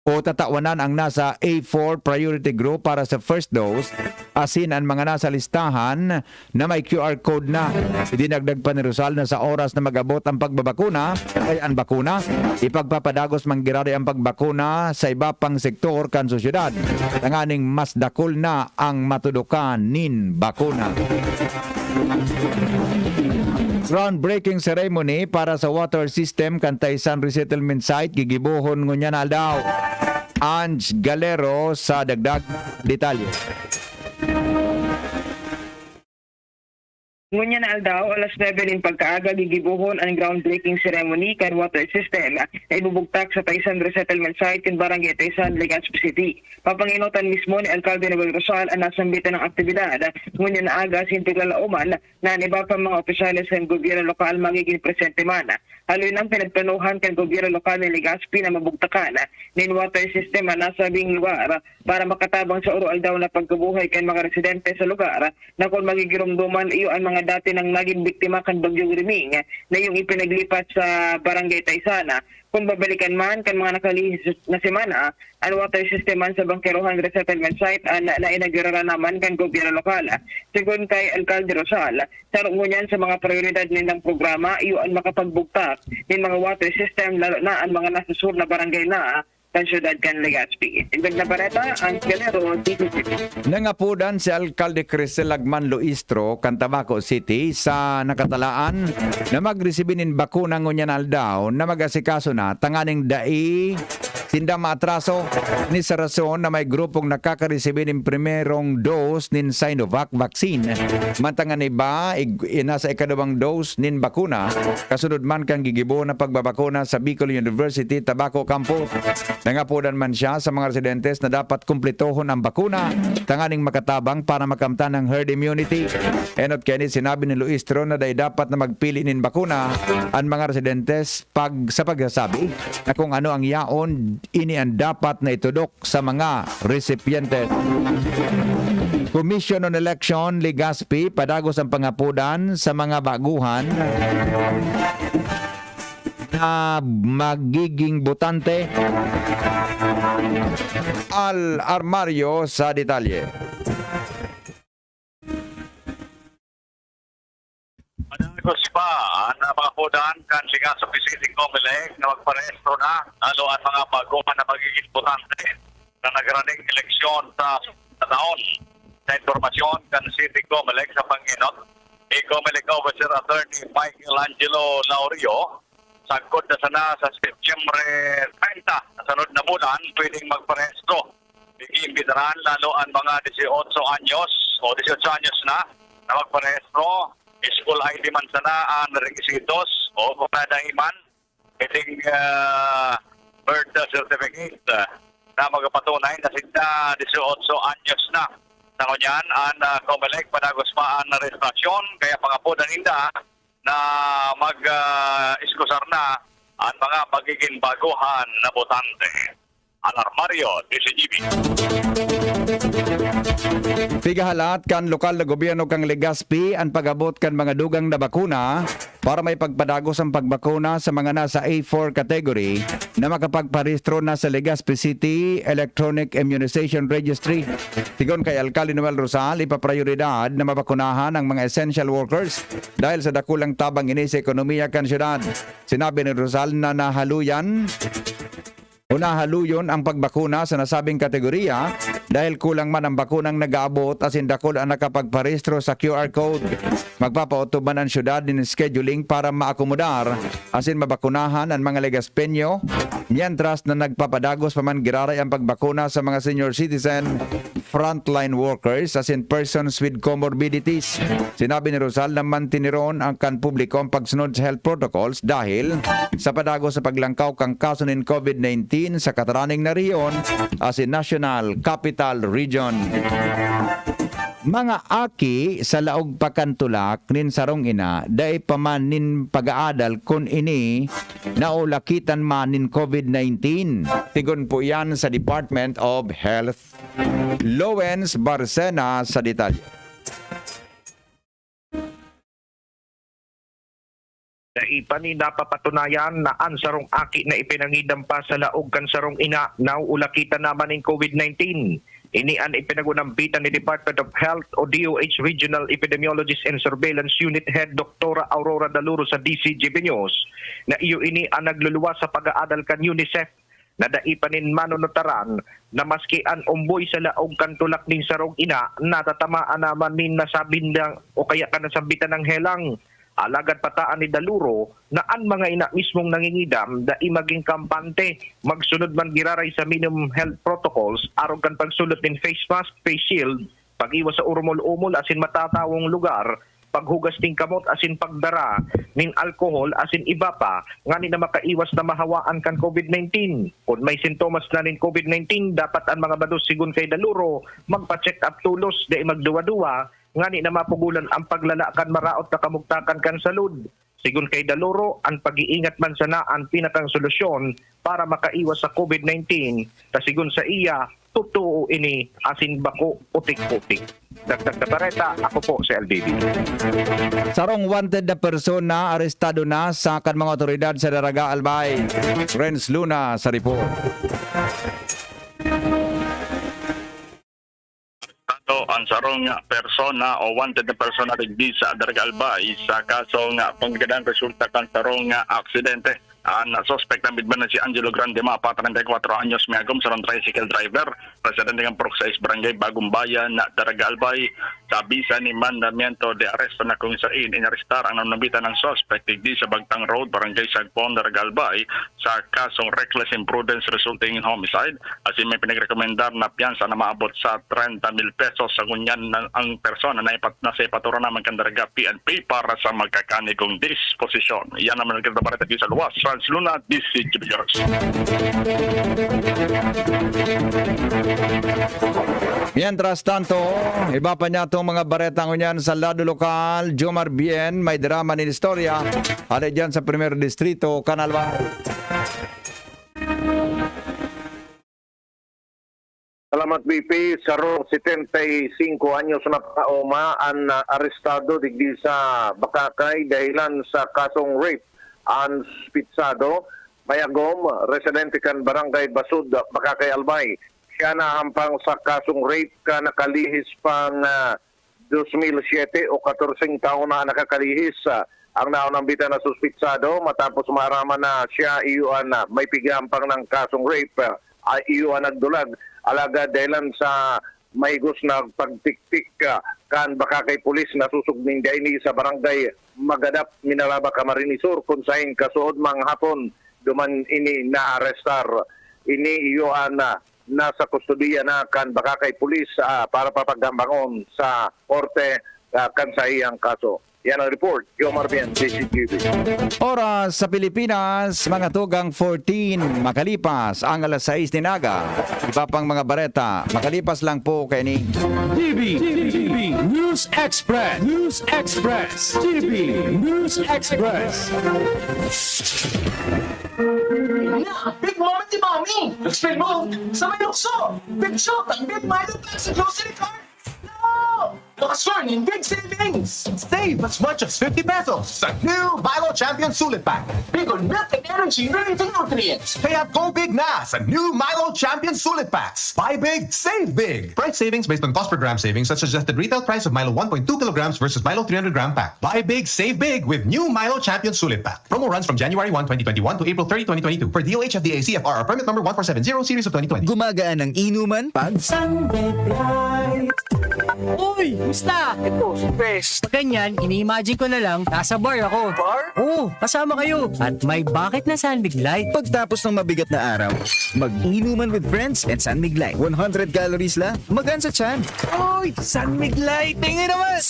o tatawanan ang nasa A four priority group para sa first dose, asin an mga nasa listahan na may Q R code na. Idinagdag pa ni Rosal na sa oras na mag-abot ang pagbabakuna, ay, ang bakuna, ipagpapadagos man giraray ang pagbakuna sa iba pang sektor kan sosyedad, tanganing mas dakul na ang matudokan nin bakuna. Groundbreaking ceremony para sa water system kan Taysan Resettlement Site gigibohon ngunyan na aldaw. Ange Galero sa dagdag detalye. Ngunyan na aldaw, alas nuebe nin pagkaaga, gigibohon an groundbreaking ceremony kan water system na ibubugtak sa Taysan Resettlement Site kan Barangay Taysan, Legazpi City. Papangenotan mismo ni Alkalde Noel Rosal an nasambitan na aktibidad. Ngunyan na aga, sintig lalauman na an iba pang mga opisyales kan gobyerno lokal magigin presente man. Haloy nang pinagplanohan kan gobyerno lokal nin Legazpi na mabugtakan nin water system an nasabing lugar para makatabang sa oro-aldaw na pagkabuhay kan mga residente sa lugar na kun magigiromdoman, iyo an mga dati nang nagin biktima kan Bagyong Riming na iyong ipinaglipat sa Barangay Taysana. Kun babalikan man kan mga nakalihis na semana, an water system man sa Bangkerohan Resettlement Site an nainagirara naman kan gobyerno lokal. Segun kay Alkalde Rosal, saro ngunyan sa mga prioridad nindang programa iyo an makapagbugtak nin mga water system, lalo na an mga nasa sur na barangay na kan siyudad kan Legazpi. Dagdag na bareta, ang Galero, D C C. Nangapodan si Alkalde Crisel Lagman Luistro kan Tabaco City sa nakatalaan na magresibi nin bakuna ngunyan aldaw na mag-asikaso na tanganing dai sinda maatraso. Ni sa rason na may grupong nakakaresibi nin primerong dose nin Sinovac vaccine, mantang an iba ig- nasa ikaduwang dose nin bakuna, kasunod man kan gigibo na pagbabakuna sa Bicol University Tabaco Campus. Nangapodan man siya sa mga residentes na dapat kumpletohon ang bakuna tanganing makatabang para makamtan ang herd immunity. Enot kaini, sinabi ni Luistro na dai dapat na magpili nin bakuna an mga residentes pag sa pagsasabi na kung ano ang yaon, ini ang dapat na itudok sa mga resipientes. Commission on Election, Legazpi, padagos ang pangapodan sa mga baguhan na magiging botante. Al Armario sa detalye. Padagos pa an pangapodan kan Legazpi City Comelec na magparehistro na lalo an mga baguhan na magiging botante sa nagraning eleksyon sa taon. Sa impormasyon kan City Comelec sa pangenot ni Comelec Officer Attorney Michael Angelo Laurio, sagkod na sana sa Setyembre treinta na sunod na bulan pwedeng magparehistro. Iimbitaran lalo an mga dieciocho anyos o dieciocho anyos na na magparehistro. School I D man sana an requisitos o kung nadai man, pwedeng ah, birth certificate ah, na magapatunay na sinda dieciocho anyos na. Sa ngunyan, an ah, Comelec padagos pa an rehistrasyon, kaya pangapodan ninda na mag ah, iskusar na an mga magiging baguhan na botante. Alarmario, D Z G B. Pigahalat kan lokal na gobyerno kan Legazpi an pag-abot kan mga dugang na bakuna para may pagpadagos ang pagbakuna sa mga nasa A four category na makapagparehistro na sa Legazpi City Electronic Immunization Registry. Sigon kay Alkalde Noel Rosal, ipaprioridad na mabakunahan ang mga essential workers dahil sa dakulang tabang ini sa ekonomiya kan syudad. Sinabi ni Rosal na nahaluyan o nahaluyon ang pagbakuna sa nasabing kategorya dahil kulang man ang bakunang nag-aabot asin dakul ang nakapagparehistro sa Q R code. Magpapautob man ang syudad nin scheduling para maakomodar asin mabakunahan an mga Legaspeño, mientras na nagpapadagos pa man giraray ang pagbakuna sa mga senior citizen, frontline workers asin persons with comorbidities. Sinabi ni Rosal na mantiniron ang kan publiko ang pagsunod sa health protocols dahil sa padagos sa paglangkaw kan kaso nin COVID nineteen sa kataraning na rehiyon asin National Capital Region. Mga aki sa laog pa kan tulak nin sarong ina, dai pa man nin pag-aadal kun ini naulakitan man nin COVID nineteen. Sigon po yan sa Department of Health. Lowens Barcena sa detalye. Dai Ipa ni napapatunayan na an sarong aki na ipinangidam pa sa laog kan sarong ina nauulakitan naman nin COVID nineteen. Ini an ipinag-unambitan ni Department of Health o D O H Regional Epidemiologist and Surveillance Unit Head Doktora Aurora Daluro sa D C G B News na iyo ini an nagluluwas sa pag-aadal kan UNICEF na dai pa nin manunutaran na maski an umboy sa laog kan tulak nin sarong ina natatamaan naman nin nasabindang o kaya kan nasambitan ng helang. Alagad pataan ni Daluro na an mga ina mismong nangingidam dai maging kampante, magsunod man giraray sa minimum health protocols arog kan pagsulot nin face mask, face shield, pag-iwas sa urumol-umol asin matatawong lugar, paghugas nin kamot asin pagdara nin alkohol asin iba pa, ngani na makaiwas na mahawaan kan COVID nineteen. Kun may sintomas na nin COVID nineteen, dapat an mga bados, sigon kay Daluro, magpa-check up tolos, dai magduwa-duwa, ngani na mapugolan an paglala kan maraot na kamugtakan kan salud. Sigon kay Daluro, an pag-iingat man sana an pinakang solusyon para makaiwas sa COVID nineteen, ta sigon sa iya, totoo ini asin bako putik-putik. Dagdag na bareta, ako po si L D B. Sarong wanted na persona arestado na sa kan mga otoridad sa Daraga, Albay. Renz Luna sa report. Arestado ang sarong persona o wanted na persona digdi sa Daraga, Albay sa kaso nga panggadan resulta kan sarong aksidente. An suspek na midman na si Angelo Grande Mapa, treinta y cuatro anyos, may agom, sarong tricycle driver, residente kan Purok sais, Barangay Bagong Bayan, Daraga, Albay. Sa bisa ni mandamiento de arresto na kung sain inarestar ang nanumbitan ng suspek digdi sa Bagtang Road, Barangay Sagpon, Daraga, Albay, sa kasong reckless imprudence resulting in homicide, asin may pinagrekomendar na piyansa na maabot sa treinta mil pesos. Sa ngunyan na ang persona na ipat-, nasa ipaturan naman kan Daraga P N P para sa magkakanigong disposisyon. Yan naman ang kita bareta di sa luwas. Franz Luna, D C G B News. Mientras tanto, iba pa niya itong mga bareta ngunyan sa lado lokal. Jomar Bien, may drama nin istorya. Hali dyan sa Primer Distrito, Canal Bar. Salamat, B P. Sarong setenta y cinco anyos na paoma an, ah, arestado digdi sa Bacacay dahilan sa kasong rape. An suspitsado, mayagom, residente kan Barangay Basud, Bacacay, Albay. Siya nahampang sa kasong rape kan nakalihis pang, ah, dos mil siyete o katorseng taon na nakakalihis, ah, ang naunambitan na suspitsado. Matapos maaraman na siya iyo an, ah, may pighampang ng kasong rape, ah, iyo an nagdulag. Alagad dahilan sa mahigos na pagtiktik, ah, kan Bacacay Police, nasusog ninda ini sa Barangay Magadap, Minalaba, Camarines Sur, kun saen kasuodmang hapon duman ini naarestar. Ini iyo an, ah, nasa kustodiya na kan Bacacay Police, ah, para papaghambangon sa korte, ah, kan saiyang kaso. Yan ang report, Jomar Bien, C C T V. Oras sa Pilipinas, mga tugang fourteen, makalipas ang alas sais nin aga. Iba pang mga bareta, makalipas lang po kaini. T V, T V News Express, News Express, T V News Express. Ayan na, big moment ni Mami! Spin move sa may lukso! Big shot ang Big Milo Pepsi Grocery Card! No! Makascore nin big savings! Save as much as fifty pesos sa new Milo Champion Sulit Pack. Big on milk and energy, rich in nutrients. Kaya go big na sa new Milo Champion Sulit Packs. Buy big, save big. Price savings based on cost per gram savings at suggested retail price of Milo one point two kilograms versus Milo three hundred gram pack. Buy big, save big with new Milo Champion Sulit Pack. Promo runs from January one, twenty twenty-one to April thirty, twenty twenty-two. Per D O H F D A C F R or permit number one four seven zero series of twenty twenty. Gumagaan ang inuman pag Sunday Bright. Uy! Kumusta? Ito, si Pes. Pag ganyan, ini-imagine ko na lang, nasa bar ako. Bar? Oo, kasama kayo. At may bakit na San Mig Light. Pagtapos ng mabigat na araw, mag-inuman with friends and San Mig Light. One hundred calories lang, magaan sa tiyan. Uy! San Mig Light! Tingin naman!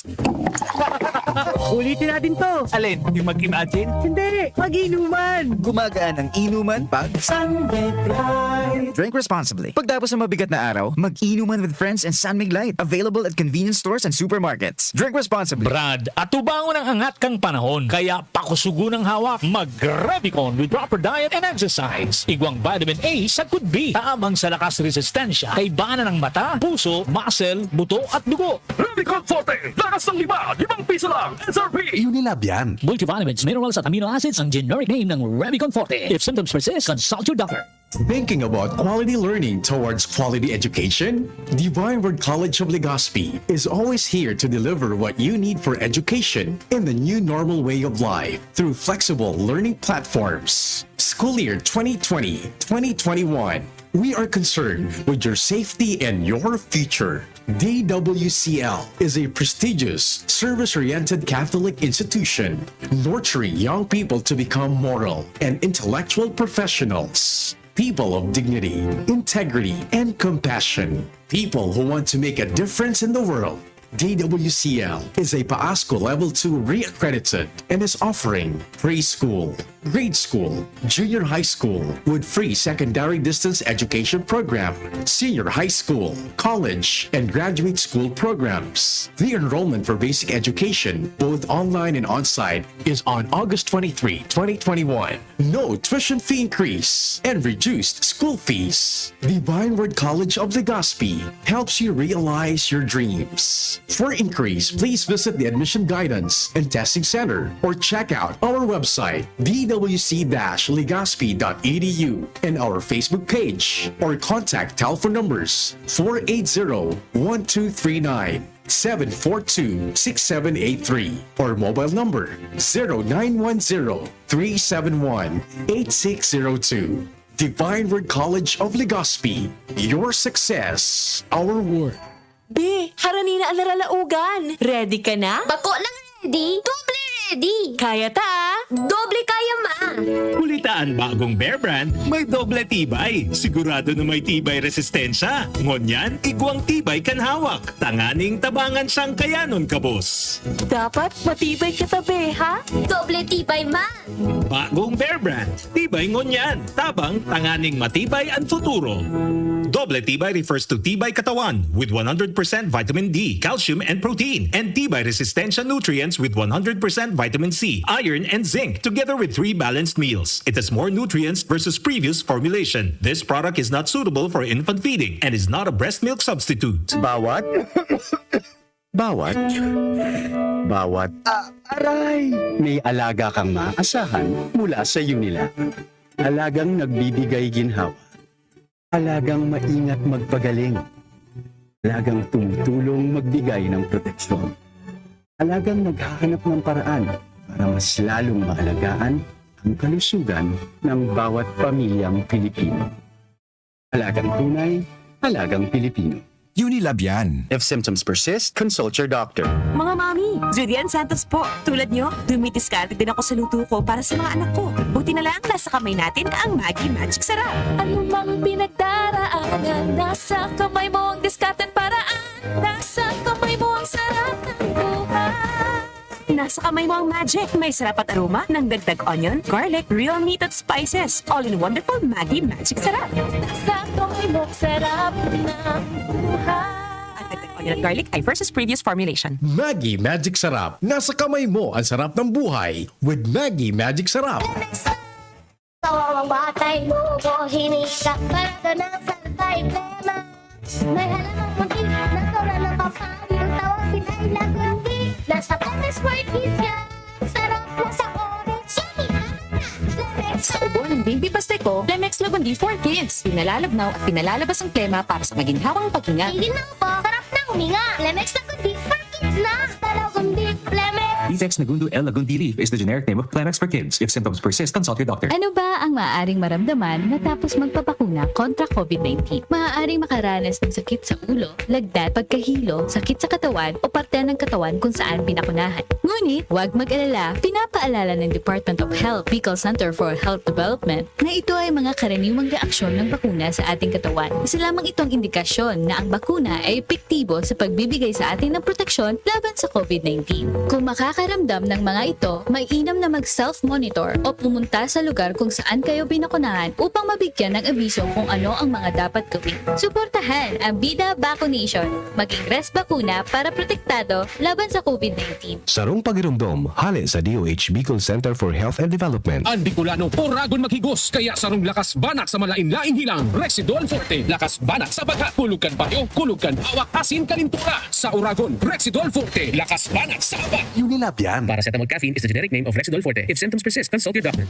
Ulitin natin to. Alin? Yung mag-imagine? Hindi, mag-inuman. Gumagaan ang inuman pag San Mig Light. Drink responsibly. Pagtapos ng mabigat na araw, mag-inuman with friends and San Mig Light. Available at convenience stores and supermarkets. Drink responsibly. Brad, atubangon ang angat kang panahon. Kaya pakusugon ang hawak. Mag-Revicon with proper diet and exercise. Igwang vitamin A sagkod B. Tabang sa lakas resistensya. Kaibanan ng mata, puso, muscle, buto at dugo. Revicon Forte, lakas ng lima, limang piso Lang, S R P! Unilab yan. Multivitamins, minerals at amino acids ang generic name ng Remicon Forte. If symptoms persist, consult your doctor. Thinking about quality learning towards quality education? Divine Word College of Legazpi is always here to deliver what you need for education in the new normal way of life through flexible learning platforms. School year twenty twenty, twenty twenty-one, we are concerned with your safety and your future. D W C L is a prestigious, service-oriented Catholic institution nurturing young people to become moral and intellectual professionals, people of dignity, integrity, and compassion, people who want to make a difference in the world. D W C L is a PAASCU Level two re-accredited and is offering preschool, grade school, junior high school with free secondary distance education program, senior high school, college, and graduate school programs. The enrollment for basic education, both online and on-site, is on August twenty-three, twenty twenty-one. No tuition fee increase and reduced school fees. Divine Word College of Legazpi helps you realize your dreams. For inquiries, please visit the Admission Guidance and Testing Center or check out our website, d w c dash legazpi dot e d u, and our Facebook page, or contact telephone numbers four eight zero, one two three nine, seven four two, six seven eight three, or mobile number zero nine one zero, three seven one, eight six zero two. Divine Word College of Legazpi, your success, our work. Be, harani na an naralaogan. Ready ka na? Bako nang ready, doble ready. Kaya ta, ah. Doble kaya, ma. Huli ta an bagong Bear Brand, may doble tibay. Sigurado na may tibay resistensya. Ngunyan, igwang tibay kan hawak. Tanganing tabangan siyang kayanon kabos. Dapat matibay kita, be, ha? Doble tibay, ma. Bagong Bear Brand. Tibay ngunyan. Tabang tanganing matibay an futuro. Doble tibay refers to tibay katawan with one hundred percent vitamin D, calcium, and protein, and tibay resistensya nutrients with one hundred percent vitamin C, iron, and zinc, together with three balanced meals. It has more nutrients versus previous formulation. This product is not suitable for infant feeding and is not a breast milk substitute. Bawat, bawat, bawat, ah, aray! May alaga kang maaasahan mula sa Unilab. Alagang nagbibigay ginhawa. Alagang maingat magpagaling. Alagang tumutulong magbigay ng proteksyon. Alagang naghahanap ng paraan para mas lalong maalagaan ang kalusugan ng bawat pamilyang Pilipino. Alagang tunay, alagang Pilipino. Unilab yan. If symptoms persist, consult your doctor. Mga mami, Julian Santos po. Tulad nyo, dumidiskarte din ako sa luto ko para sa mga anak ko. Buti na lang, nasa kamay natin ang Maggi Magic Sarap. Anumang pinagdaraanan, nasa kamay mo ang diskarte at paraan. Nasa kamay mo ang sarap ng buhay. Nasa kamay mo ang magic. May sarap at aroma ng dagdag onion, garlic, real meat at spices. All in wonderful Maggi Magic Sarap. Nasa kamay mo ang sarap ng buhay. Ang dagdag onion at garlic ay versus previous formulation. Maggi Magic Sarap. Nasa kamay mo ang sarap ng buhay with Maggi Magic Sarap. Kawawang batay, bubo, hinika, para ka ng salbay, plema. May halamang munti, natural na pampahid. Ang tawag din ay lagundi. Nasa Pepes White Kids yan. Sarap na sa orange, yummy, tama na. Lemex. Sa ubo, lambing, bipas teko, Lemex Lagundi for Kids. Pinalalabnaw at pinalalabas ang plema para sa maginhawang paghinga. Ginhawa po, sarap na huminga. Lemex Lagundi for Kids na. Sa Lagundi, Lemex. Defex Nagundo L Lagundi leaf is the generic name of Clemex for Kids. If symptoms persist, consult your doctor. Ano ba ang maaaring maramdaman matapos magpabakuna kontra COVID nineteen? Maaaring makaranas ng sakit sa ulo, lagnat, pagkahilo, sakit sa katawan o parte ng katawan kung saan binakunahan. Ngunit, huwag mag-alala, pinapaalala ng Department of Health, Bicol Center for Health Development, na ito ay mga karaniwang reaksyon ng bakuna sa ating katawan. Isa lamang itong indikasyon na ang bakuna ay epektibo sa pagbibigay sa atin ng proteksyon laban sa COVID nineteen. Kung makaka- ramdam ng mga ito, mainam na mag-self-monitor o pumunta sa lugar kung saan kayo binakunahan upang mabigyan ng abiso kung ano ang mga dapat gawin. Suportahan ang Bida Vaccination. Maging res bakuna para protektado laban sa COVID nineteen. Sarong pagiromdom, hale sa D O H Bicol Center for Health and Development. Ang Bicolano, oragon maghigos, kaya sarong lakas banak sa malain-laing hilang, Rexidol Forte. Lakas banak sa bagha, kulog kan bayo, kulog kan hawak, asin kalintura. Sa oragon, Rexidol Forte. Lakas banak sa abat. Unilab yan. Paracetamol caffeine is the generic name of Rexidol Forte. If symptoms persist, consult your doctor.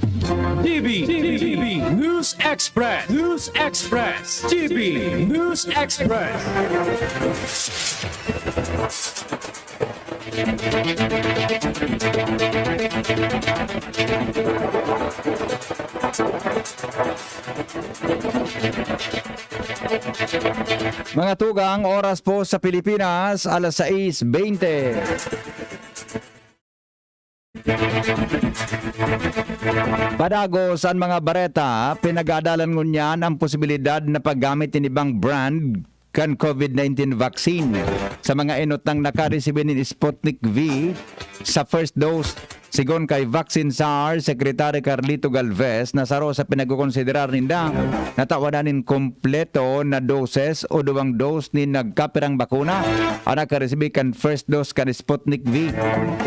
T V, T V, News Express, News Express, T V, News Express. Mga tugang, oras po sa Pilipinas, alas sais bente. Padagos an mga bareta, pinag-aadalan ngunyan ang posibilidad na paggamit nin ibang brand kan COVID nineteen vaccine sa mga enot nang nakaresibi nin Sputnik V sa first dose. Sigon kay Vaccine Czar Secretary Carlito Galvez, na saro sa pinagkokonsiderar ninda na tawadan nin kompleto na doses o duwang dose nin nagkapirang bakuna an nakaresibi kan first dose kan Sputnik V.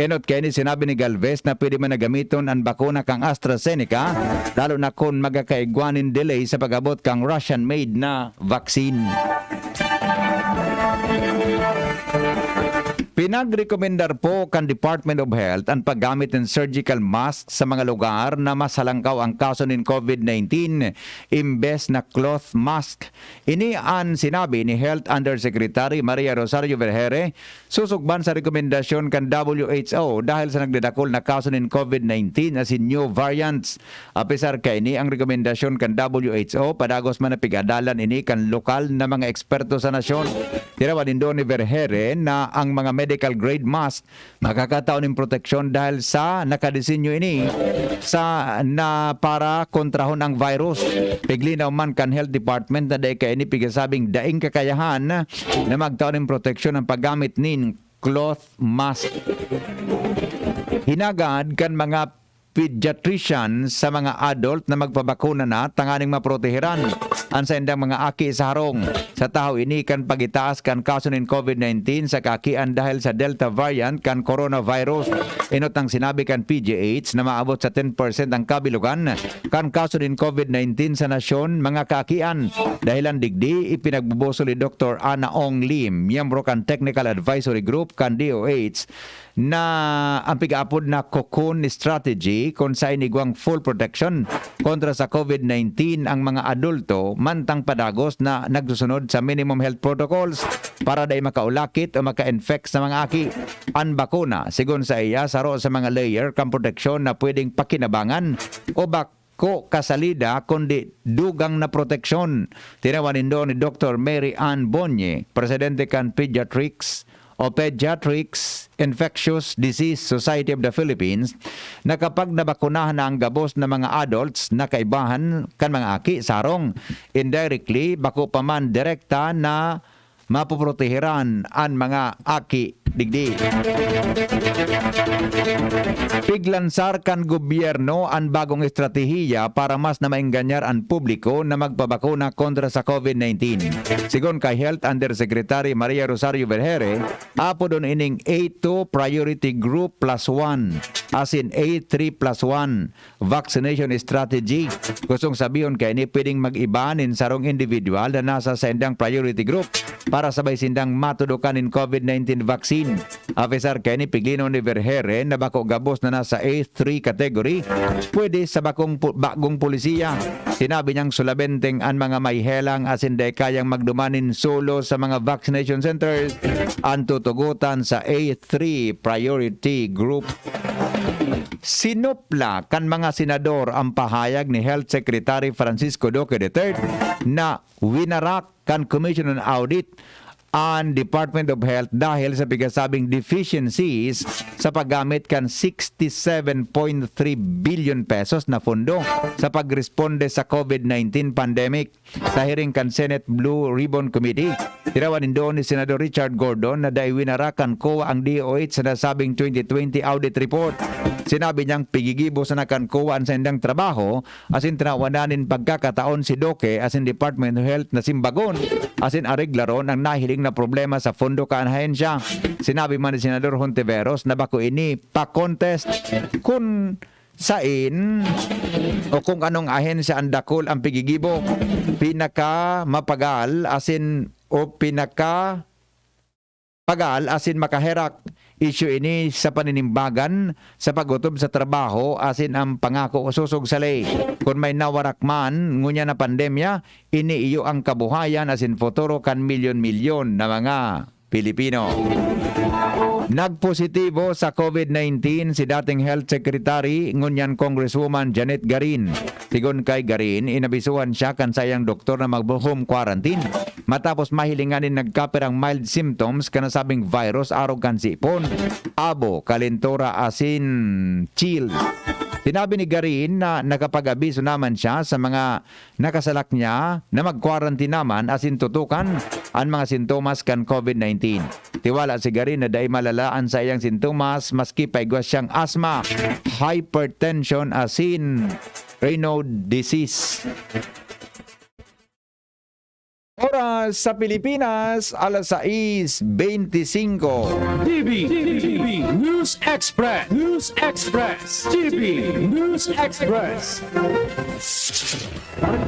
Enot kaini, sinabi ni Galvez na pwede man na gamiton an bakuna kan AstraZeneca, lalo na kun magkakaigwa nin delay sa pag-abot kan Russian-made na vaccine. Pinagrekomendar po kan Department of Health an paggamit nin surgical mask sa mga lugar na mas halangkaw ang kaso nin COVID nineteen, imbes na cloth mask. Ini an sinabi ni Health Undersecretary Maria Rosario Vergeire, susugban sa rekomendasyon kan W H O dahil sa nagdadakul na kaso nin COVID nineteen asin new variants. Apisar kaini, ang rekomendasyon kan W H O, padagos man na pig-adalan ini kan lokal na mga eksperto sa nasyon. Tinawan nindo ni Vergeire na ang mga medical grade mask makakatao nin proteksyon dahil sa nakadesinyo ini sa, na para kontrahon ang virus. Piglinaw man kan Health Department na dai kaini pigasabing daing kakayahan na magtao nin proteksyon ang paggamit nin cloth mask. Hinagad kan mga pediatrician sa mga adult na magpabakuna na tanganing maproteheran an saindang mga aki sa harong. Sa tahaw ini kan pag-itaas kan kaso nin COVID nineteen sa kaakian dahil sa Delta variant kan coronavirus. Enot nang sinabi kan P G H na maabot sa ten percent ang kabilogan kan kaso nin COVID nineteen sa nasyon, mga kaakian. Dahilan digdi, ipinagbubusol ni Doktor Ana Ong Lim, miyembro kan Technical Advisory Group kan D O H, na ang pigaapod na cocoon strategy, kun saen igwang full protection kontra sa COVID nineteen ang mga adulto, mantang padagos na nagsusunod sa minimum health protocols para dai makaulakit o maka-infect sa mga aki. An bakuna, sigon sa iya, saro sa mga layer kan proteksyon na pwedeng pakinabangan o bak- ko kasalida kundi dugang na proteksyon. Tinawan nindo ni Doktor Mary Ann Bonye, presidente kan Pediatrics o Pediatrics Infectious Disease Society of the Philippines, na kapag nabakunahan na ang gabos na mga adults na kaibahan kan mga aki, sarong indirectly, bako pa man direkta na mapoproteheran an mga aki digdi. Piglansar kan gobyerno an bagong estratehiya para mas na maenganyar an publiko na magpabakuna kontra sa COVID nineteen. Sigon kay Health Undersecretary Maria Rosario Vergeire, apodon ining A two Priority Group Plus One asin A three Plus One vaccination strategy. Gustong sabihon kaini pwedeng mag-iba nin sarong individual na nasa saindang priority group para sabay sindang matudokan nin COVID nineteen vaccine. Apisar kaini, piglinon ni Vergeire na bako gabos na nasa A three category, pwede sa bakong pu-, bagong polisiya. Sinabi niyang solamente an mga may helang asin dai kayang magduman nin solo sa mga vaccination centers an tutugotan sa A three priority group. Sinupla kan mga senador ang pahayag ni Health Secretary Francisco Duque the third na winarak kan Commission on Audit an Department of Health dahil sa pigasabing deficiencies sa paggamit kan sixty-seven point three billion pesos na pondo sa pagresponde sa COVID nineteen pandemic. Sa hearing kan Senate Blue Ribbon Committee, tinawan nin duon ni Senador Richard Gordon na dai winara kan COA ang D O H sa nasabing twenty twenty audit report. Sinabi niyang pigigibo sana kan COA an saindang trabaho asin tinawan na nin pagkakataon si DOCE asin Department of Health na simbagon asin areglaron ang nahiling na problema sa pondo kan ahensya. Sinabi man ni Senador Hontiveros na bako ini pa-contest kun sain o kung anong ahensya ang dakul ang pigigibo, pinakamapagal asin o pinaka pagal asin makaherak. Isyu ini sa paninimbagan sa pag-otob sa trabaho asin ang pangako sosog sa ley. Kun may nawarak man ngunyan na pandemya, ini iyo ang kabuhayan asin futuro kan milyon-milyon na mga Pilipino. Nagpositibo sa COVID nineteen si dating Health Secretary, ngunyan Congresswoman Janet Garin. Sigon kay Garin, inabisuhan siya kan saiyang doktor na mag-home quarantine matapos mahilingan nin nagkapirang mild symptoms kan nasabing virus arog kan sipon, abo, kalentura asin chills. Sinabi ni Garin na nakapag-abiso naman siya sa mga nakasalak niya na mag-quarantine naman asin tutukan an mga sintomas kan COVID nineteen. Tiwala si Garin na dai malala an saiyang sintomas maski paigwa siyang asthma, hypertension asin Raynaud disease. Oras sa Pilipinas, alas sais beintisinko. T V, T V News Express, News Express, T V News Express.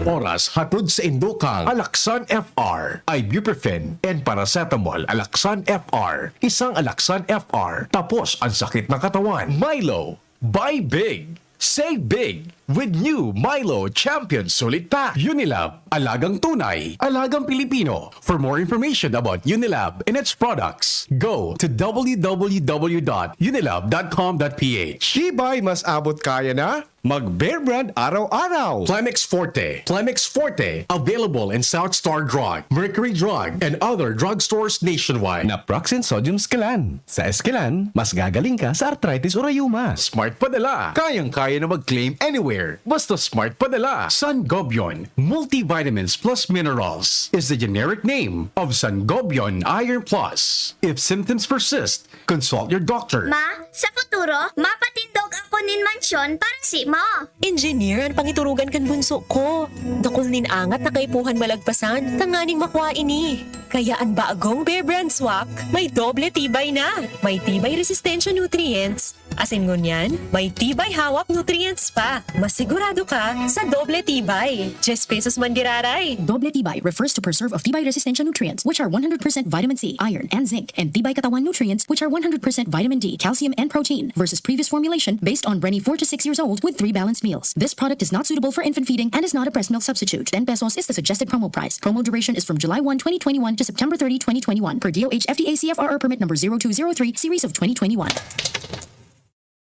Oras hatod sa indukang Alaxan F R, ibuprofen and paracetamol. Alaxan F R, isang Alaxan F R, tapos ang sakit ng katawan. Milo, buy big, save big with new Milo Champion Sulit Pack. Unilab, alagang tunay, alagang Pilipino. For more information about Unilab and its products, go to w w w dot unilab dot com dot p h. Tibay mas abot kaya na mag Bear Brand araw-araw. Plemex Forte. Plemex Forte. Available in South Star Drug, Mercury Drug, and other drugstores nationwide. Naproxen Sodium Scalan. Sa Escalan, mas gagaling ka sa arthritis o rayuma. Smart Padala. Kayang-kaya na mag-claim anywhere. Basta Smart Padala. Sangobion Multivitamins Plus Minerals is the generic name of Sangobion Iron Plus. If symptoms persist, consult your doctor. Ma, sa futuro, mapatindog ako nin mansyon para si mo. Engineer an pangiturugan kan bunso ko. Dakul nin angat na kaipuhan malagpasan tanganing makua ini. Kaya an bagong Bear Brand Swak may doble tibay na. May tibay resistensya nutrients, asin ngunyan may tibay hawak nutrients pa. Mas sigurado ka sa doble tibay. Diyes pesos man giraray. Doble tibay refers to preserve of tibay resistensya nutrients, which are one hundred percent vitamin C, iron, and zinc, and tibay katawan nutrients, which are one hundred percent vitamin D, calcium, and protein, versus previous formulation based on Brenny four to six years old with three balanced meals. This product is not suitable for infant feeding and is not a breast milk substitute. Ten pesos is the suggested promo price. Promo duration is from July one, twenty twenty-one to September thirty, twenty twenty-one, per D O H F D A C F R R permit number zero two zero three, series of twenty twenty-one.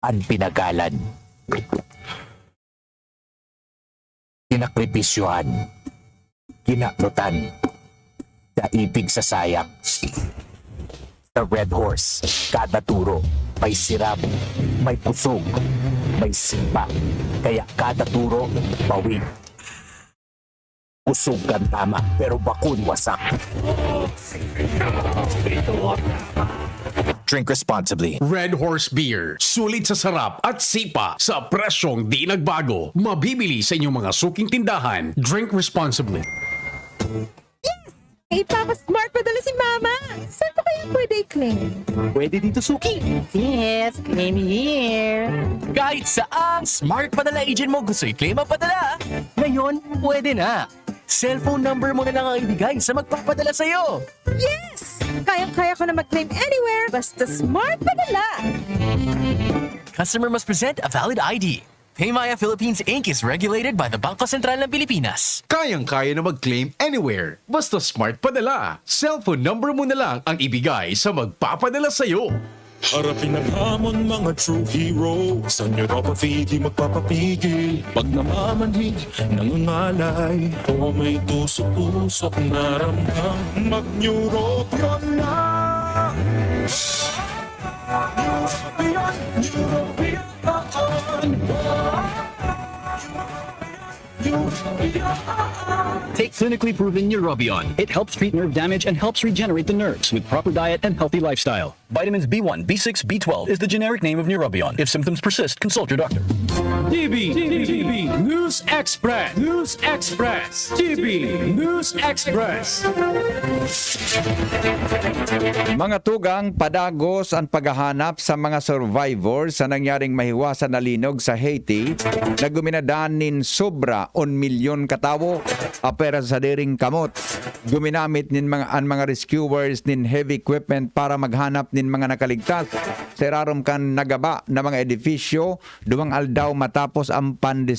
An pinagalan. Kinakripisyohan. Kinaknutan. Daipig sa sayak. The Red Horse. Kada turo, may sirab, may pusog, may sipa. Kaya kada turo, bawi. Kusog kan tama, pero bakun wasak. Drink responsibly. Red Horse Beer. Sulit sa sarap at sipa sa presyong di nagbago. Mabibili sa inyong mga suking tindahan. Drink responsibly. Ipapa-smart padala si Mama! Saan ko kaya pwede i-claim? Pwede dito, Suki. Yes, claim here. Kahit saang smart padala agent mo gusto i-claim ang padala. Ngayon, pwede na. Cellphone number mo na lang ang ibigay sa magpapadala sa'yo. Yes! Kayang-kaya ko na mag-claim anywhere basta smart padala! Customer must present a valid I D. Paymaya Philippines Inc is regulated by the Bangko Sentral ng Pilipinas. Kayang-kaya na mag-claim anywhere. Basta smart padala. Cellphone number mo na lang ang ibigay sa magpapadala sa'yo. Harapin ang hamon, mga true heroes. Ang Europa Feed di magpapapigil. Pag namamanhid, nangangalay, o may tusok-tusok na ramdam, mag-Neurobion na! Neurobion, Neurobion, Neurobion. Take clinically proven Neurobion. It helps treat nerve damage and helps regenerate the nerves with proper diet and healthy lifestyle. Vitamins B one, B six, B twelve is the generic name of Neurobion. If symptoms persist, consult your doctor. T V, T V, News Express, News Express, T V, News Express. Mga tugang, padagos ang paghahanap sa mga survivors sa nangyaring mahiwasan na linog sa Haiti na guminadan nin sobra on milyon ka tawo apera sa sadiring kamot. Guminamit nin mga, an mga rescuers nin heavy equipment para maghanap nin mga nakaligtas sa irarom kan nagaba na mga edifisyo duwang aldaw matapos ang pandestroy.